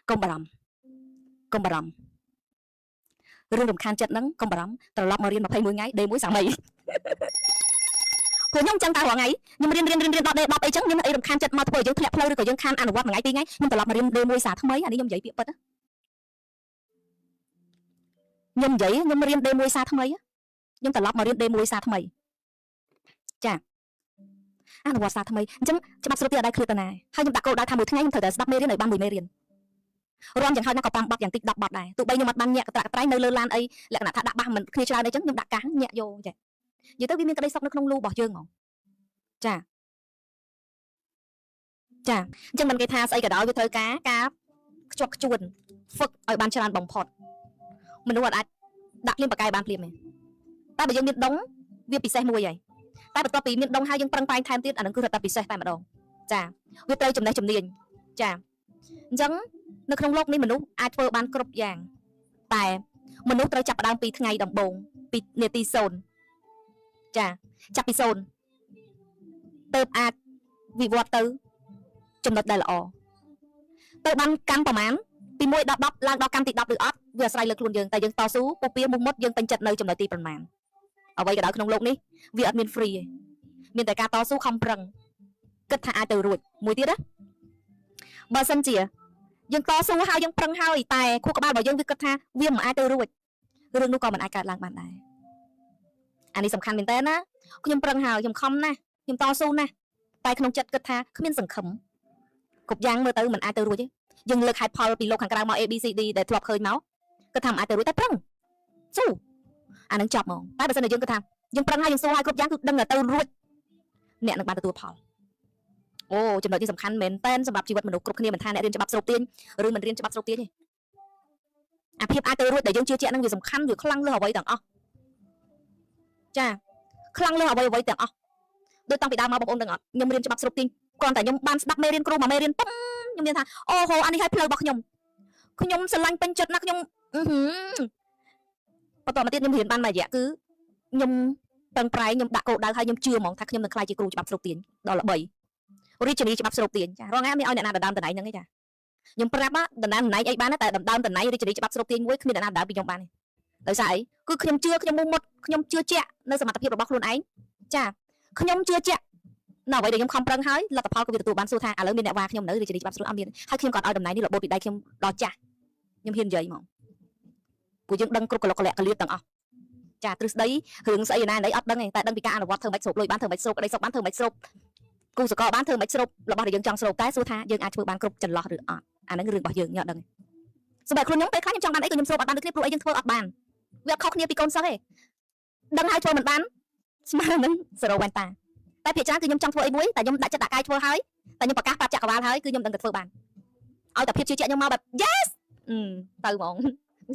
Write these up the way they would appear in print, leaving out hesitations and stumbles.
កុំបារម្ភកុំបារម្ភរឿងរំខានចិត្តហ្នឹងកុំបារម្ភត្រឡប់មករៀន21ថ្ងៃ D1 សាមីព្រោះខ្ញុំចឹងតែរាល់ថ្ងៃខ្ញុំរៀនរៀនរៀនរៀនដល់ D10 អីចឹងខ្ញុំអីរំខានចិត្តមកធ្វើឲ្យយើងធ្លាក់ផ្លូវឬក៏យើងខានអនុវត្តមួយថ្ងៃពីរថ្ងៃខ្ញុំត្រឡប់មករៀន D1 សាថ្មីអានេះខ្ញុំនិយាយពាក្យពិតខ្ញុំនិយាយខ្ញុំរៀន D1 សាថ្មីខ្ញុំត្រឡប់មករៀន D1 សាថ្មីចាអនុវត្តសាថ្មីអញ្ចឹងច្បាប់ស្រូបទៀតអត់ដែរឃ្លាតទៅណាហើយខ្ញុំដាក់គោលដៅថាមួយថ្ងៃខ្ញុំត្រូវតែស្ដាប់មេរៀនឲ្យបានមួយមេរៀនរាំយ៉ាងហោចណាស់ក៏5បទយ៉ាងតិច10បទដែរទោះបីខ្ញុំអត់បានញាក់កត្រកត្រៃនៅលើឡានអីលក្ខណៈថាដាក់បាសមិនគ្នាច្រើនអីចឹងខ្ញុំដាក់កាសញាក់យកចានិយាយទៅវាមានក្តីសុខនៅក្នុងលូរបស់យើងហ្មងចាចាអញ្ចឹងមិនគេថាស្អីក៏ដោយវាត្រូវការការខ្ជាប់ខ្ជួនហ្វឹកឲ្យបានច្រើនបំផុតមនុស្សអាចដាក់ភ្លាមបកែបានភ្លាមទេតែបើយើងមានដងវាពិសេសមួយហើយតែបន្ទាប់ពីមានដងហើយយើងប្រឹងប្រែងថែមទៀតអានឹងគឺរត់តែពិសេសតែម្ដងចាវាត្រូវចំណេះជំនាញចាអញ្ចឹងនៅក្នុងលោកនេះមនុស្សអាចធ្វើបានគ្រប់យ៉ាងតែមនុស្សត្រូវចាប់ផ្ដើមពីថ្ងៃដំបូងពីនាទី0ចាចាប់ពី0ទៅអាចវិវត្តទៅចំណុចដែលល្អទៅបានកម្មប្រមាណពី1ដល់10ឡើងដល់កម្មទី10ឬអត់វាអាស្រ័យលើខ្លួនយើងតែយើងតស៊ូពុះពៀមុខមុតយើងពេញចិត្តនៅចំណុចទីប្រមាណអ្វីក៏ដោយក្នុងលោកនេះវាអត់មាន free ទេមានតែការតស៊ូខំប្រឹងគិតថាអាចទៅរួចមួយទៀតណាបើសិនជាយើងតស៊ូហើយយើងប្រឹងហើយតែខួរក្បាលរបស់យើងវាគិតថាវាមិនអាចទៅរួចរឿងនោះក៏មិនអាចកើតឡើងបានដែរអានេះសំខាន់មែនតើណាខ្ញុំប្រឹងហើយខ្ញុំខំណាស់ខ្ញុំតស៊ូណាស់តែក្នុងចិត្តគិតថាគ្មានសង្ឃឹមគ្រប់យ៉ាងមើលទៅមិនអាចទៅរួចទេយើងលើកហេតុផលពីលោកខាងក្រៅមក A B C D ដែលធ្លាប់ឃើញមកគិតថាមិនអាចទៅរួចតែប្រឹងស៊ូអានឹងចប់ហ្មងតែបើសិនជាយើងគិតថាយើងប្រឹងហើយយើងស៊ូហើយគ្រប់យ៉ាងគឺដឹងតែទៅរួចអ្នកនឹងបានទទួលផលអូចំណុចនេះសំខាន់មែនតើសម្រាប់ជីវិតមនុស្សគ្រប់គ្នាមិនថាអ្នករៀនច្បាប់ស្រូបទាញឬមិនរៀនច្បាប់ស្រូបទាញទេអាភាពអាចទៅរួចដែលយើងជឿជាក់នឹងវាសំខាន់វាខ្លាំងលើសអ្វីទាំងអស់ចាខ្លាំងលើសអ្វីអ្វីទាំងអស់ដូចតាំងពីដើមមកបងប្អូនទាំងអត់ខ្ញុំរៀនច្បាប់ស្រូបទាញគ្រាន់តែខ្ញុំបានស្ដាប់មេរៀនគ្រូមួយមេរៀនពុំខ្ញុំមានថាអូហូអានេះឲ្យផ្លូវរបស់ខ្ញុំខ្ញុំស្រឡាញ់ពេញចិត្តណាស់ខ្ញុំអឺហឺបន្តមកទៀតខ្ញុំរៀនបានមួយរយៈគឺខ្ញុំប្រឹងប្រែងខ្ញុំដាក់គោលដៅហើយខ្ញុំជឿហ្មងថាខ្ញុំនឹងក្លាយជាគ្រូច្បាប់ស្រូបទាញដល់ល្បីរាជនីច្បាប់ស្រូបទាញចារងថ្ងៃមានឲ្យអ្នកណាដណ្ដើមតំណែងហ្នឹងឯងចាខ្ញុំប្រាប់ដណ្ដើមតំណែងអីបានតែដណ្ដើមតំណែងរាជនីច្បាប់ស្រូបទាញមួយគ្មានអ្នកណាដណ្ដើមពីខ្ញុំបានទេដោយសារអីគឺខ្ញុំជឿខ្ញុំមុះមុតខ្ញុំជឿជាក់នៅសមត្ថភាពរបស់ខ្លួនឯងចាខ្ញុំជឿជាក់នៅអ្វីដែលខ្ញុំខំប្រឹងហើយលទ្ធផលក៏វាទទួលបានសួរថាឥឡូវមានអ្នកវ៉ាខ្ញុំនៅរាជនីច្បាប់ស្រូបអត់មានហើយខ្ញុំក៏ឲ្យតំណែងនេះរបូតពីដៃខ្ញុំដល់ចាស់ខ្ញុំហ៊ាននិយាយហ្មងព្រោះយើងដឹងគ្រប់កលកលៈកលៀបទាំងអស់ចាទ្រឹស្ដីរឿងស្អីណាណីអត់ដឹងទេតែដឹងពីការអនុវត្តធ្វើមិនស្រូបលុយបានធ្វើមិនស្រូបក្តីសុខបានធ្វើមិនស្រូបគូសកលបានធ្វើមិនស្រូបរបស់ដែលយើងចង់ស្រូបតែសួរថាយើងអាចធ្វើបានគ្រប់ចន្លោះឬអត់អាហ្នឹងរឿងរបស់យើងញ៉ាំដឹងសម្រាប់ខ្លួនខ្ញុំពេលខ្លះខ្ញុំចង់បានអីក៏ខ្ញុំស្រូបអត់បានដូចគ្នាព្រោះអីយើងធ្វើអត់បានវាអត់ខុសគ្នាពីកូនសិស្សទេដឹងហើយធ្វើមិនបានស្មើនឹង0វ៉ែនតាតែភាគច្រើនគឺខ្ញុំចង់ធ្វើអីមួយតែខ្ញុំដាក់ចិត្តដាក់កាយធ្វើហើយតែខ្ញុំប្រកាសប្រាប់ចក្រវាលហើយគឺខ្ញុំដឹងតែធ្វើបានឲ្យតែភាពជឿជាក់ខ្ញុំមកបែប yes ទៅហ្មង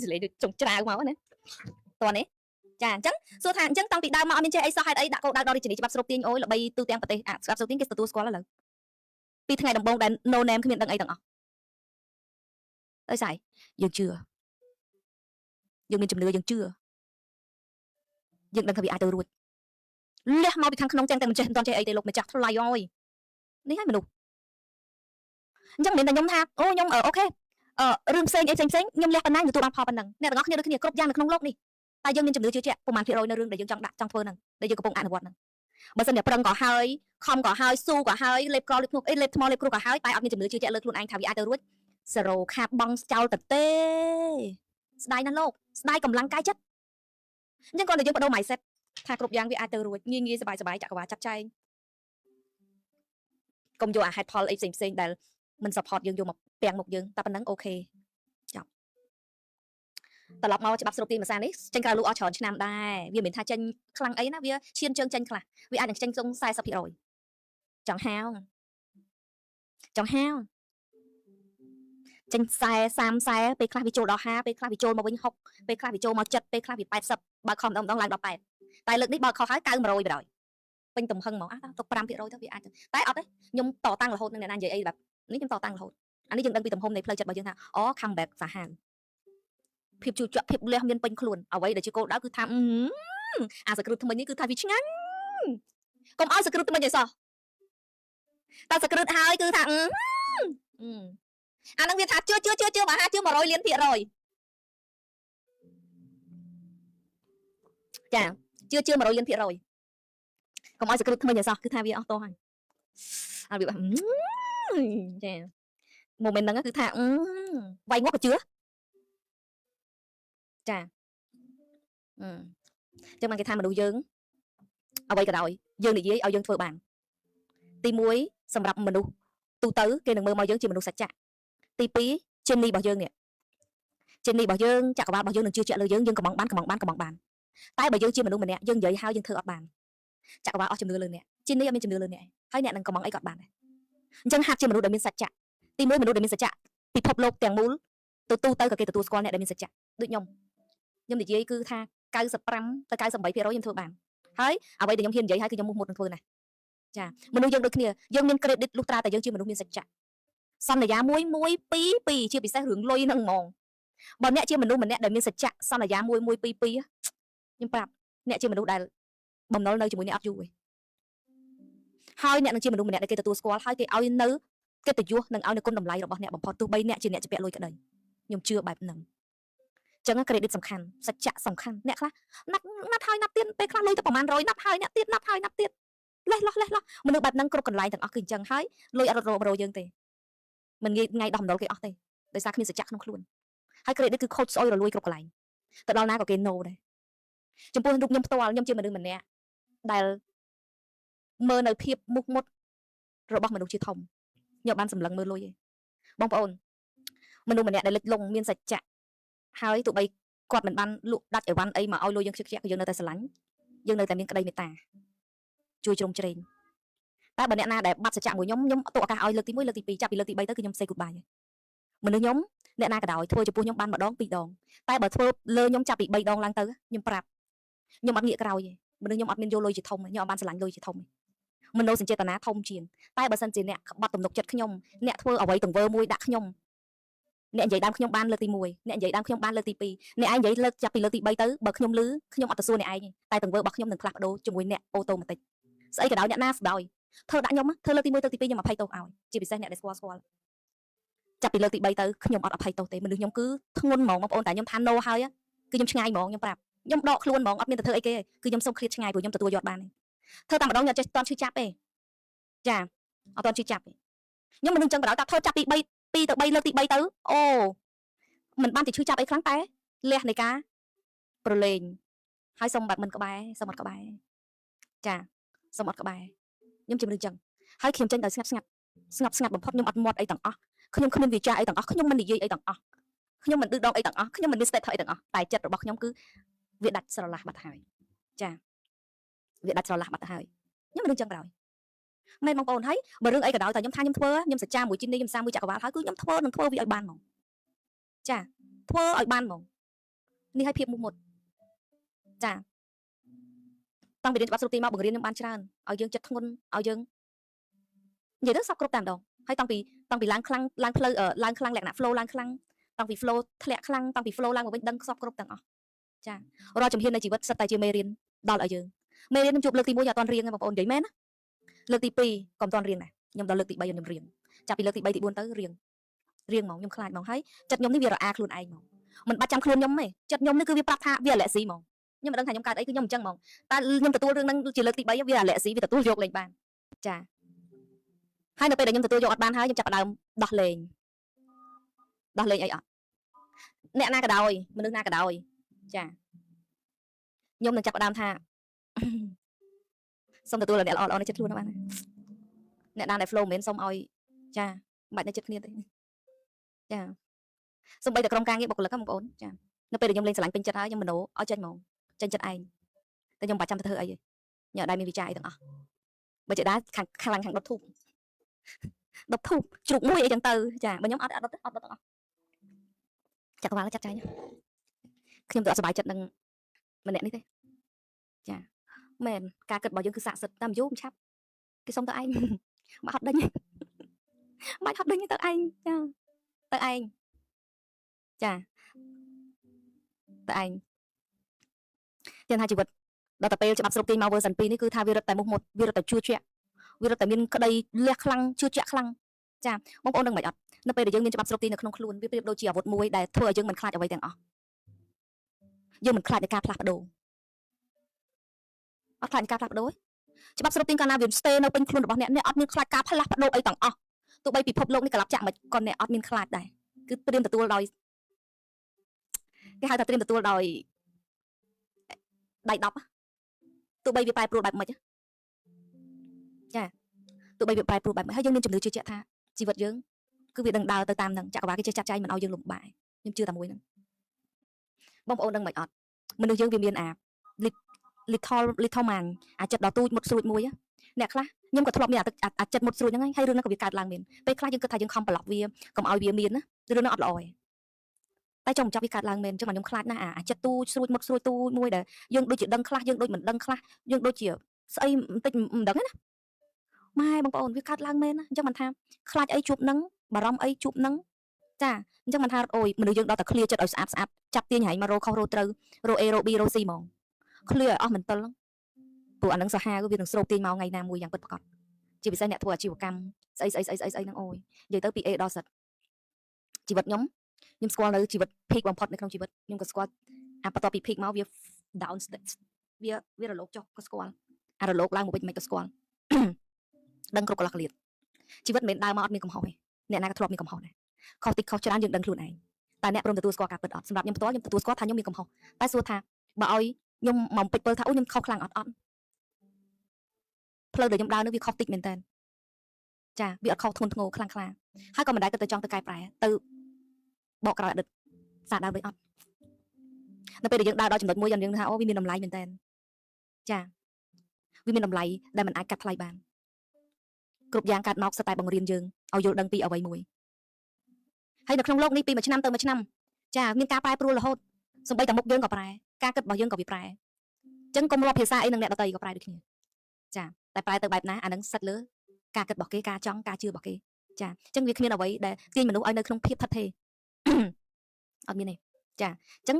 សលេងដូចចុងច្រាវមកណាតោះនេះចាអញ្ចឹងសួរថាអញ្ចឹងតាំងពីដើមមកអត់មានចេះអីសោះហេតុអីដាក់គោលដៅដល់រាជធានីច្បាប់ស្រូបទាញអូយល្បីទូទាំងប្រទេសអាច្បាប់ស្រូបទាញគេទទួលស្គាល់ឥឡូវពីថ្ងៃដំបូងដែល no name គ្មានដឹងអីទាំងអស់ដោយសារយើងជឿយើងមានជំនឿយើងជឿយើងដឹងថាវាអាចទៅរួចលះមកពីខាងក្នុងទាំងតែមិនចេះមិនទាន់ចេះអីទេលោកម្ចាស់ថ្លៃអើយនេះហើយមនុស្សអញ្ចឹងមិនមែនតែខ្ញុំថាអូខ្ញុំ okay អឺរឿងផ្សេងអីផ្សេងផ្សេងខ្ញុំលះប៉ុណ្ណាទទួលបានផលប៉ុណ្ណឹងអ្នកទាំងអស់គ្នាដូចគ្នាគ្រប់យ៉ាងនៅក្នុងលោកនេះតែយើងមានជំនឿជឿជាក់ប្រហែលភាគរយនៅរឿងដែលយើងចង់ដាក់ចង់ធ្វើហ្នឹងដែលយើងកំពុងអនុវត្តហ្នឹងបើសិនជាប្រឹងក៏ហើយខំក៏ហើយស៊ូក៏ហើយលេបក្រលេបធ្ងន់អីលេបថ្មលេបគ្រូក៏ហើយតែអត់មានជំនឿជឿជាក់លើខ្លួនឯងថាវាអាចទៅរួច0ខាតបង់ចោលទៅទេស្ដាយណាស់លោកស្ដាយកម្លាំងកាយចិត្តអញ្ចឹងគាត់តែយើងបដូរ mindset ថាគ្រប់យ៉ាងវាអាចទៅរួចងាយងាយសบายសบายចក្រវាលចាត់ចែងកុំយកអាហេតុផលអីផ្សេងផ្សេងដែលមិន support យើងយកមកពាំងមុខយើងតែប៉ុណ្ណឹង okay ចប់ត្រឡប់មកច្បាប់ស្រូបទីភាសានេះចេញក្រៅលូអស់ច្រើនឆ្នាំដែរវាមិនមែនថាចេញខ្លាំងអីណាវាឈានជើងចេញខ្លះវាអាចនឹងចេញសុង40%ចង់ហាវចង់ហាវចេញ40 30 40ពេលខ្លះវាចូលដល់50ពេលខ្លះវាចូលមកវិញ60ពេលខ្លះវាចូលមក70ពេលខ្លះវា80បើខំម្ដងម្ដងឡើងដល់80តែលើកនេះបើខុសហើយ900បណ្ដោយពេញទំហឹងហ្មងអះទុក5%ទៅវាអាចតែអត់ទេខ្ញុំតតាំងរហូតនឹងអ្នកណានិយាយអីបែបនេះខ្ញុំតតាំងរហូតអានេះយើងដឹងពីទំហំនៃផ្លូវចិត្តរបស់យើងថាអូ come back សាហាវភាពជឿជាក់ភាពលះមានពេញខ្លួនអ្វីដែលជាគោលដៅគឺថាអាសក្រុតថ្មីនេះគឺថាវាឆ្ងាញ់កុំឲ្យសក្រុតថ្មីឲ្យសោះតែសក្រុតហើយគឺថា អាហ្នឹងវាថាជឿជឿជឿជឿមហាជឿ100លានភាគរយចាជឿជឿ100លានភាគរយកុំឲ្យសក្រិតថ្មីឲ្យសោះគឺថាវាអស់តោះហើយអត់វាចា moment ហ្នឹងគឺថាវាយងាប់ក៏ជឿចាអឺចឹងបានគេថាមនុស្សយើងអ្វីក៏ដោយយើងនិយាយឲ្យយើងធ្វើបានទី1សម្រាប់មនុស្សទូទៅគេនឹងមើលមកយើងជាមនុស្សសច្ចៈទី2ជានីរបស់យើងនេះជានីរបស់យើងចក្រវាលរបស់យើងនឹងជឿជាក់លើយើងយើងកំងបានកំងបានកំងបានតែបើយើងជាមនុស្សម្នាក់យើងនិយាយហើយយើងធ្វើអត់បានចក្រវាលអស់ជំនឿលើអ្នកជានីអត់មានជំនឿលើអ្នកហើយអ្នកនឹងកំងអីក៏អត់បានដែរអញ្ចឹងហាត់ជាមនុស្សដែលមានសច្ចៈទី1មនុស្សដែលមានសច្ចៈពិភពលោកទាំងមូលទៅទូទៅក៏គេទទួលស្គាល់អ្នកដែលមានសច្ចៈដូចខ្ញុំខ្ញុំនិយាយគឺថា95ទៅ98%ខ្ញុំធ្វើបានហើយអ្វីដែលខ្ញុំហ៊ាននិយាយហើយគឺខ្ញុំមុះមុតនឹងធ្វើណាស់ចាមនុស្សយើងដូចគ្នាយើងមាន credit លុះត្រាតែយើងជាមនុស្សមានសច្ចៈសន្យា1 1 2 2ជាពិសេសរឿងលុយហ្នឹងហ្មងបើអ្នកជាមនុស្សម្នាក់ដែលមានសច្ចៈសន្យា1 1 2 2ខ្ញុំប្រាប់អ្នកជាមនុស្សដែលបំណុលនៅជាមួយអ្នកអត់យូរទេហើយអ្នកនឹងជាមនុស្សម្នាក់ដែលគេទទួលស្គាល់ហើយគេឲ្យនៅកិត្តិយសនិងឲ្យនៅគុណតម្លៃរបស់អ្នកបំផុតទោះបីអ្នកជាអ្នកជាពាក់លុយក្តីខ្ញុំជឿបែបហ្នឹងចឹង credit សំខាន់សច្ចៈសំខាន់អ្នកខ្លះណាត់ណាត់ហើយណាត់ទៀតពេលខ្លះលុយទៅប្រហែល100ណាត់ហើយអ្នកទៀតណាត់ហើយណាត់ទៀតលេះលោះលេះលោះមនុស្សបែបហ្នឹងគ្រប់កន្លែងទាំងអស់គឺអញ្ចឹងហើយលុយអត់រត់រោយើងទេមិនងាយថ្ងៃដោះបំណុលគេអស់ទេដោយសារគ្មានសច្ចៈក្នុងខ្លួនហើយ credit គឺខូចស្អុយរលួយគ្រប់កន្លែងទៅដល់ណាក៏គេ no ដែរចំពោះរូបខ្ញុំផ្ទាល់ខ្ញុំជាមនុស្សម្នាក់ដែលមើលនៅភាពមុខមុតរបស់មនុស្សជាធំខ្ញុំបានសម្លឹងមើលលុយឯងបងប្អូនមនុស្សម្នាក់ដែលលិចលង់មានសច្ចៈហើយទោះបីគាត់មិនបានលក់ដាច់អីវ៉ាន់អីមកឲ្យលុយយើងខ្ជិះខ្ជាក់ក៏យើងនៅតែស្រឡាញ់យើងនៅតែមានក្តីមេត្តាជួយជ្រោមជ្រែងតែបើអ្នកណាដែលបាត់សច្ចៈមួយខ្ញុំខ្ញុំទុកឱកាសឲ្យលើកទី1លើកទី2ចាប់ពីលើកទី3ទៅគឺខ្ញុំ say goodbye មនុស្សខ្ញុំអ្នកណាក៏ដោយធ្វើចំពោះខ្ញុំបានម្ដងពីរដងតែបើធ្វើលើខ្ញុំចាប់ពី3ដងឡើងទៅខ្ញុំប្រាប់ខ្ញុំអត់ងាកក្រោយទេមនុស្សខ្ញុំអត់មានយកលុយជាធំខ្ញុំអត់បានស្រឡាញ់លុយជាធំទេមនោសញ្ចេតនាធំជាងតែបើសិនជាអ្នកក្បត់ទំនុកចិត្តខ្ញុំអ្នកធ្វើអ្វីទង្វើមួយដាក់ខ្ញុំអ្នកនិយាយដើមខ្ញុំបានលើកទី1អ្នកនិយាយដើមខ្ញុំបានលើកទី2អ្នកឯងនិយាយលើកចាប់ពីលើកទី3ទៅបើខ្ញុំលឺខ្ញុំអត់ទៅសួរអ្នកឯងទេតែទង្វើរបស់ខ្ញុំនឹងផ្លាស់ប្ដូរជាមួយអ្នក automatic ស្អីក៏ដោយអ្នកណាស្ដោយធ្វើដាក់ខ្ញុំធ្វើលើកទី1ទៅទី2ខ្ញុំអភ័យទោសឲ្យជាពិសេសអ្នកដែលស្គាល់ស្គាល់ចាប់ពីលើកទី3ទៅខ្ញុំអត់អភ័យទោសទេមនុស្សខ្ញុំគឺធ្ងន់ហ្មងបងប្អូនតែខ្ញុំថា no ហើយគឺខ្ញុំឆ្ងាយហ្មងខ្ញុំប្រាប់ខ្ញុំដកខ្លួនហ្មងអត់មានទៅធ្វើអីគេគឺខ្ញុំសុំឃ្លាតឆ្ងាយព្រោះខ្ញុំទទួលយកបានទេធ្វើតែម្ដងខ្ញុំអត់ចេះតន់ឈឺចាប់ទេចាអត់តន់ឈឺចាប់ទេខ្ញុំមិននឹងចឹងបណ្ដោយតែធ្វើចាប់ពី3 2ទៅ3លើកទី3ទៅអូមិនបានទៅឈឺចាប់អីខ្លាំងតែលះនៃការប្រឡែងហើយសុំបែបមិនក្បែរសុំអត់ក្បែរចាសុំអត់ក្បែរខ្ញុំជំរឿចឹងហើយខ្ញុំចេញដោយស្ងាត់ស្ងាត់ស្ងប់ស្ងាត់បំផុតខ្ញុំអត់មាត់អីទាំងអស់ខ្ញុំគ្មានវិចារអីទាំងអស់ខ្ញុំមិននិយាយអីទាំងអស់ខ្ញុំមិនឌឺដងអីទាំងអស់ខ្ញុំមិនមាន status អីទាំងអស់តែចិត្តរបស់ខ្ញុំគឺវាដាច់ស្រឡះបាត់ហើយចាវាដាច់ស្រឡះបាត់ទៅហើយខ្ញុំមិននឹងចឹងបណ្ដោយមែនបងប្អូនហើយបើរឿងអីក៏ដោយតែខ្ញុំថាខ្ញុំធ្វើខ្ញុំសច្ចាមួយជីនេះខ្ញុំសាមួយចក្រវាលហើយគឺខ្ញុំធ្វើនឹងធ្វើវាឲ្យបានហ្មងចាធ្វើឲ្យបានហ្មងនេះឲ្យភាពមុខមុតចាតាំងពីរៀនច្បាប់ស្រុកទីមកបង្រៀនខ្ញុំបានច្រើនឲ្យយើងចិត្តធ្ងន់ឲ្យយើងនិយាយទៅសពគ្រប់តែម្ដងហើយតាំងពីឡើងខ្លាំងឡើងផ្លូវឡើងខ្លាំងលក្ខណៈ flow ឡើងខ្លាំងតាំងពី flow ធ្លាក់ខ្លាំងតាំងពី flow ឡើងមកវិញដឹងសពគ្រប់ទាំងអស់ចារាល់ជំហាននៃជីវិតសិតតែជាមេរៀនដល់ឲ្យយើងមេរៀនខ្ញុំជួបលើកទី1អត់ទាន់រៀងទេបងប្អូននិយាយមែនណាលើកទី2ក៏មិនទាន់រៀងដែរខ្ញុំដល់លើកទី3ខ្ញុំរៀងចាប់ពីលើកទី3ទី4ទៅរៀងរៀងហ្មងខ្ញុំខ្លាចហ្មងហើយចិត្តខ្ញុំនេះវារអាខ្លួនឯងហ្មងមិនបាច់ចាំខ្លួនខ្ញុំទេចិត្តខ្ញុំនេះគឺវាប្រាប់ថាវាអាឡែស៊ីហ្មងខ្ញុំមិនដឹងថាខ្ញុំកើតអីគឺខ្ញុំអញ្ចឹងហ្មងតែខ្ញុំទទួលរឿងហ្នឹងជាលើកទី3វាអាឡែស៊ីវាទទួលយកលេងបានចាហើយនៅពេលដែលខ្ញុំទទួលយកអត់បានហើយខ្ញុំចាប់ផ្ដើមដោះលែងដោះលែងអីអត់អ្នកណាក៏ដោយមនុស្សណាក៏ដោយចាខ្ញុំនឹងចាប់ផ្ដើមថាសូមទទួលអ្នកល្អល្អនៅចិត្តខ្លួនបានអ្នកណាដែល flow មិនមែនសូមឲ្យចាមិនបាច់នៅចិត្តគ្នាទេចាសូម្បីតែក្រុមការងារបុគ្គលិកហ្នឹងបងប្អូនចានៅពេលដែលខ្ញុំលេងស្រឡាញ់ពេញចិត្តហើយខ្ញុំមโนឲ្យចេញហ្មងចេញចិត្តឯងតែខ្ញុំមិនបាច់ចាំទៅធ្វើអីទេខ្ញុំអត់ដែលមានវិចារអីទាំងអស់បើចេះដែរខាងខ្លាំងខាងដុតធូបដុតធូបជ្រូកមួយអីចឹងទៅចាបើខ្ញុំអត់អត់ដុតអត់ដុតទាំងអស់ចក្រវាលចាត់ចែងខ្ញុំទៅអត់សប្បាយចិត្តនឹងម្នាក់នេះទេចាមែនការគិតរបស់យើងគឺស័ក្តិសិទ្ធិតាមយូរមិនឆាប់គេសុំទៅឯងមកហត់ដេញបាច់ហត់ដេញទៅឯងចាទៅឯងចាទៅឯងចឹងថាជីវិតដល់តែពេលច្បាប់ស្រុកទាញមក version 2នេះគឺថាវារត់តែមុខមុតវារត់តែជឿជាក់វារត់តែមានក្តីលះខ្លាំងជឿជាក់ខ្លាំងចាបងប្អូនដឹងមិនអត់ នៅពេលដែលយើងមានច្បាប់ស្រូបទាញនៅក្នុងខ្លួនវាប្រៀបដូចជាអាវុធមួយដែលធ្វើឲ្យយើងមិនខ្លាចអ្វីទាំងអស់យើងមិនខ្លាចនៃការផ្លាស់ប្ដូរអត់ខ្លាចនៃការផ្លាស់ប្ដូរទេច្បាប់ស្រូបទាញកាលណាវាស្ទេនៅពេញខ្លួនរបស់អ្នកអ្នកអត់មានខ្លាចការផ្លាស់ប្ដូរអីទាំងអស់ទោះបីពិភពលោកនេះក្លាប់ចាក់មិនក៏អ្នកអត់មានខ្លាចដែរគឺត្រៀមទទួលដោយគេហៅថាត្រៀមទទួលដោយដៃ10ទោះបីវាប្រែប្រួលបែបម៉េចចាទោះបីវាប្រែប្រួលបែបម៉េចហើយយើងមានជំនឿជឿជាក់ថាជីវិតយើងគឺវានឹងដើរទៅតាមនឹងចក្រវាលគេចេះចាត់ចែងមិនឲ្យយើងលំបាកខ្ញុំជឿតែមួយហ្នឹងបងប្អូនដឹងមិនអត់មនុស្សយើងវាមានអា little little man អាចិត្តដ៏ទូចមុតស្រួចមួយអ្នកខ្លះខ្ញុំក៏ធ្លាប់មានអាចិត្តមុតស្រួចហ្នឹងហើយរឿងហ្នឹងក៏វាកើតឡើងមានពេលខ្លះយើងគិតថាយើងខំប្រឡប់វាកុំឲ្យវាមានណារឿងហ្នឹងអត់ល្អទេតែចុងបញ្ចប់វាកើតឡើងមែនអញ្ចឹងខ្ញុំខ្លាចណាស់អាចិត្តទូចស្រួចមុតស្រួចទូចមួយដែលយើងដូចជាដឹងខ្លះយើងដូចមិនដឹងខ្លះយើងដូចជាស្អីបន្តិចមិនដឹងណាម៉ែបងប្អូនវាកើតឡើងមែនណាអញ្ចឹងមិនថាខ្លាចអីជួបនឹងបារម្ភអីជួបនឹងចាអញ្ចឹងមិនថាអូយមនុស្សយើងដល់តែ clear ចិត្តឲ្យស្អាតស្អាតចាប់ទាញហែងមករោខុសរោត្រូវរោ A រោ B រោ C ហ្មង clear ឲ្យអស់មិនទិលព្រោះអានឹងសាហាវវានឹងស្រូបទាញមកថ្ងៃណាមួយយ៉ាងពិតប្រាកដជាពិសេសអ្នកធ្វើអាជីវកម្មស្អីស្អីស្អីស្អីស្អីហ្នឹងអូយនិយាយទៅពី A ដល់ Z ជីវិតខ្ញុំខ្ញុំស្គាល់នៅជីវិត peak បំផុតនៅក្នុងជីវិតខ្ញុំក៏ស្គាល់អាបន្ទាប់ពី peak មកវា down វាវារលកចុះក៏ស្គាល់អារលកឡើងមកវិញមិនក៏ស្គាល់ ដឹងគ្រប់កន្លះកលៀតជីវិតមិនមែនដើរមកអត់មានកំហុសទេអ្នកណាក៏ធ្លាប់មានកំហុសដែរខុសតិចខុសច្រើនយើងដឹងខ្លួនឯងតែអ្នកព្រមទទួលស្គាល់ការពិតអត់សម្រាប់ខ្ញុំផ្ទាល់ខ្ញុំទទួលស្គាល់ថាខ្ញុំមានកំហុសតែសួរថាបើឲ្យខ្ញុំមកពេចពិលថាអូខ្ញុំខុសខ្លាំងអត់អត់ផ្លូវដែលខ្ញុំដើរនោះវាខុសតិចមែនតើចាវាអត់ខុសធ្ងន់ធ្ងរខ្លាំងខ្លាហើយក៏មិនដែលគិតទៅចង់ទៅកែប្រែទៅបកក្រោយអតីតសារដើមវិញអត់នៅពេលដែលយើងដើរដល់ចំណុចមួយយើងថាអូវាមានតម្លៃមែនតើចាវាមានតម្លៃដែលមិនអាចកាត់ថ្លៃបានគ្រប់យ៉ាងកើតមកសិតតែបង្រៀនយើងឲ្យយល់ដឹងពីអ្វីមួយហើយនៅក្នុងโลกនេះពីមួយឆ្នាំទៅមួយឆ្នាំចាមានការប្រែប្រួលរហូតសំបីតែមុខយើងក៏ប្រែការគិតរបស់យើងក៏វាប្រែអញ្ចឹងកុំរាប់ភាសាអីនឹងអ្នកដទៃក៏ប្រែដូចគ្នាចាតែប្រែទៅបែបណាអានឹងសិតលើការគិតរបស់គេការចង់ការជឿរបស់គេចាអញ្ចឹងវាគ្មានអ្វីដែលទាញមនុស្សឲ្យនៅក្នុងភាពថិតថេរ អត់មានទេចាអញ្ចឹង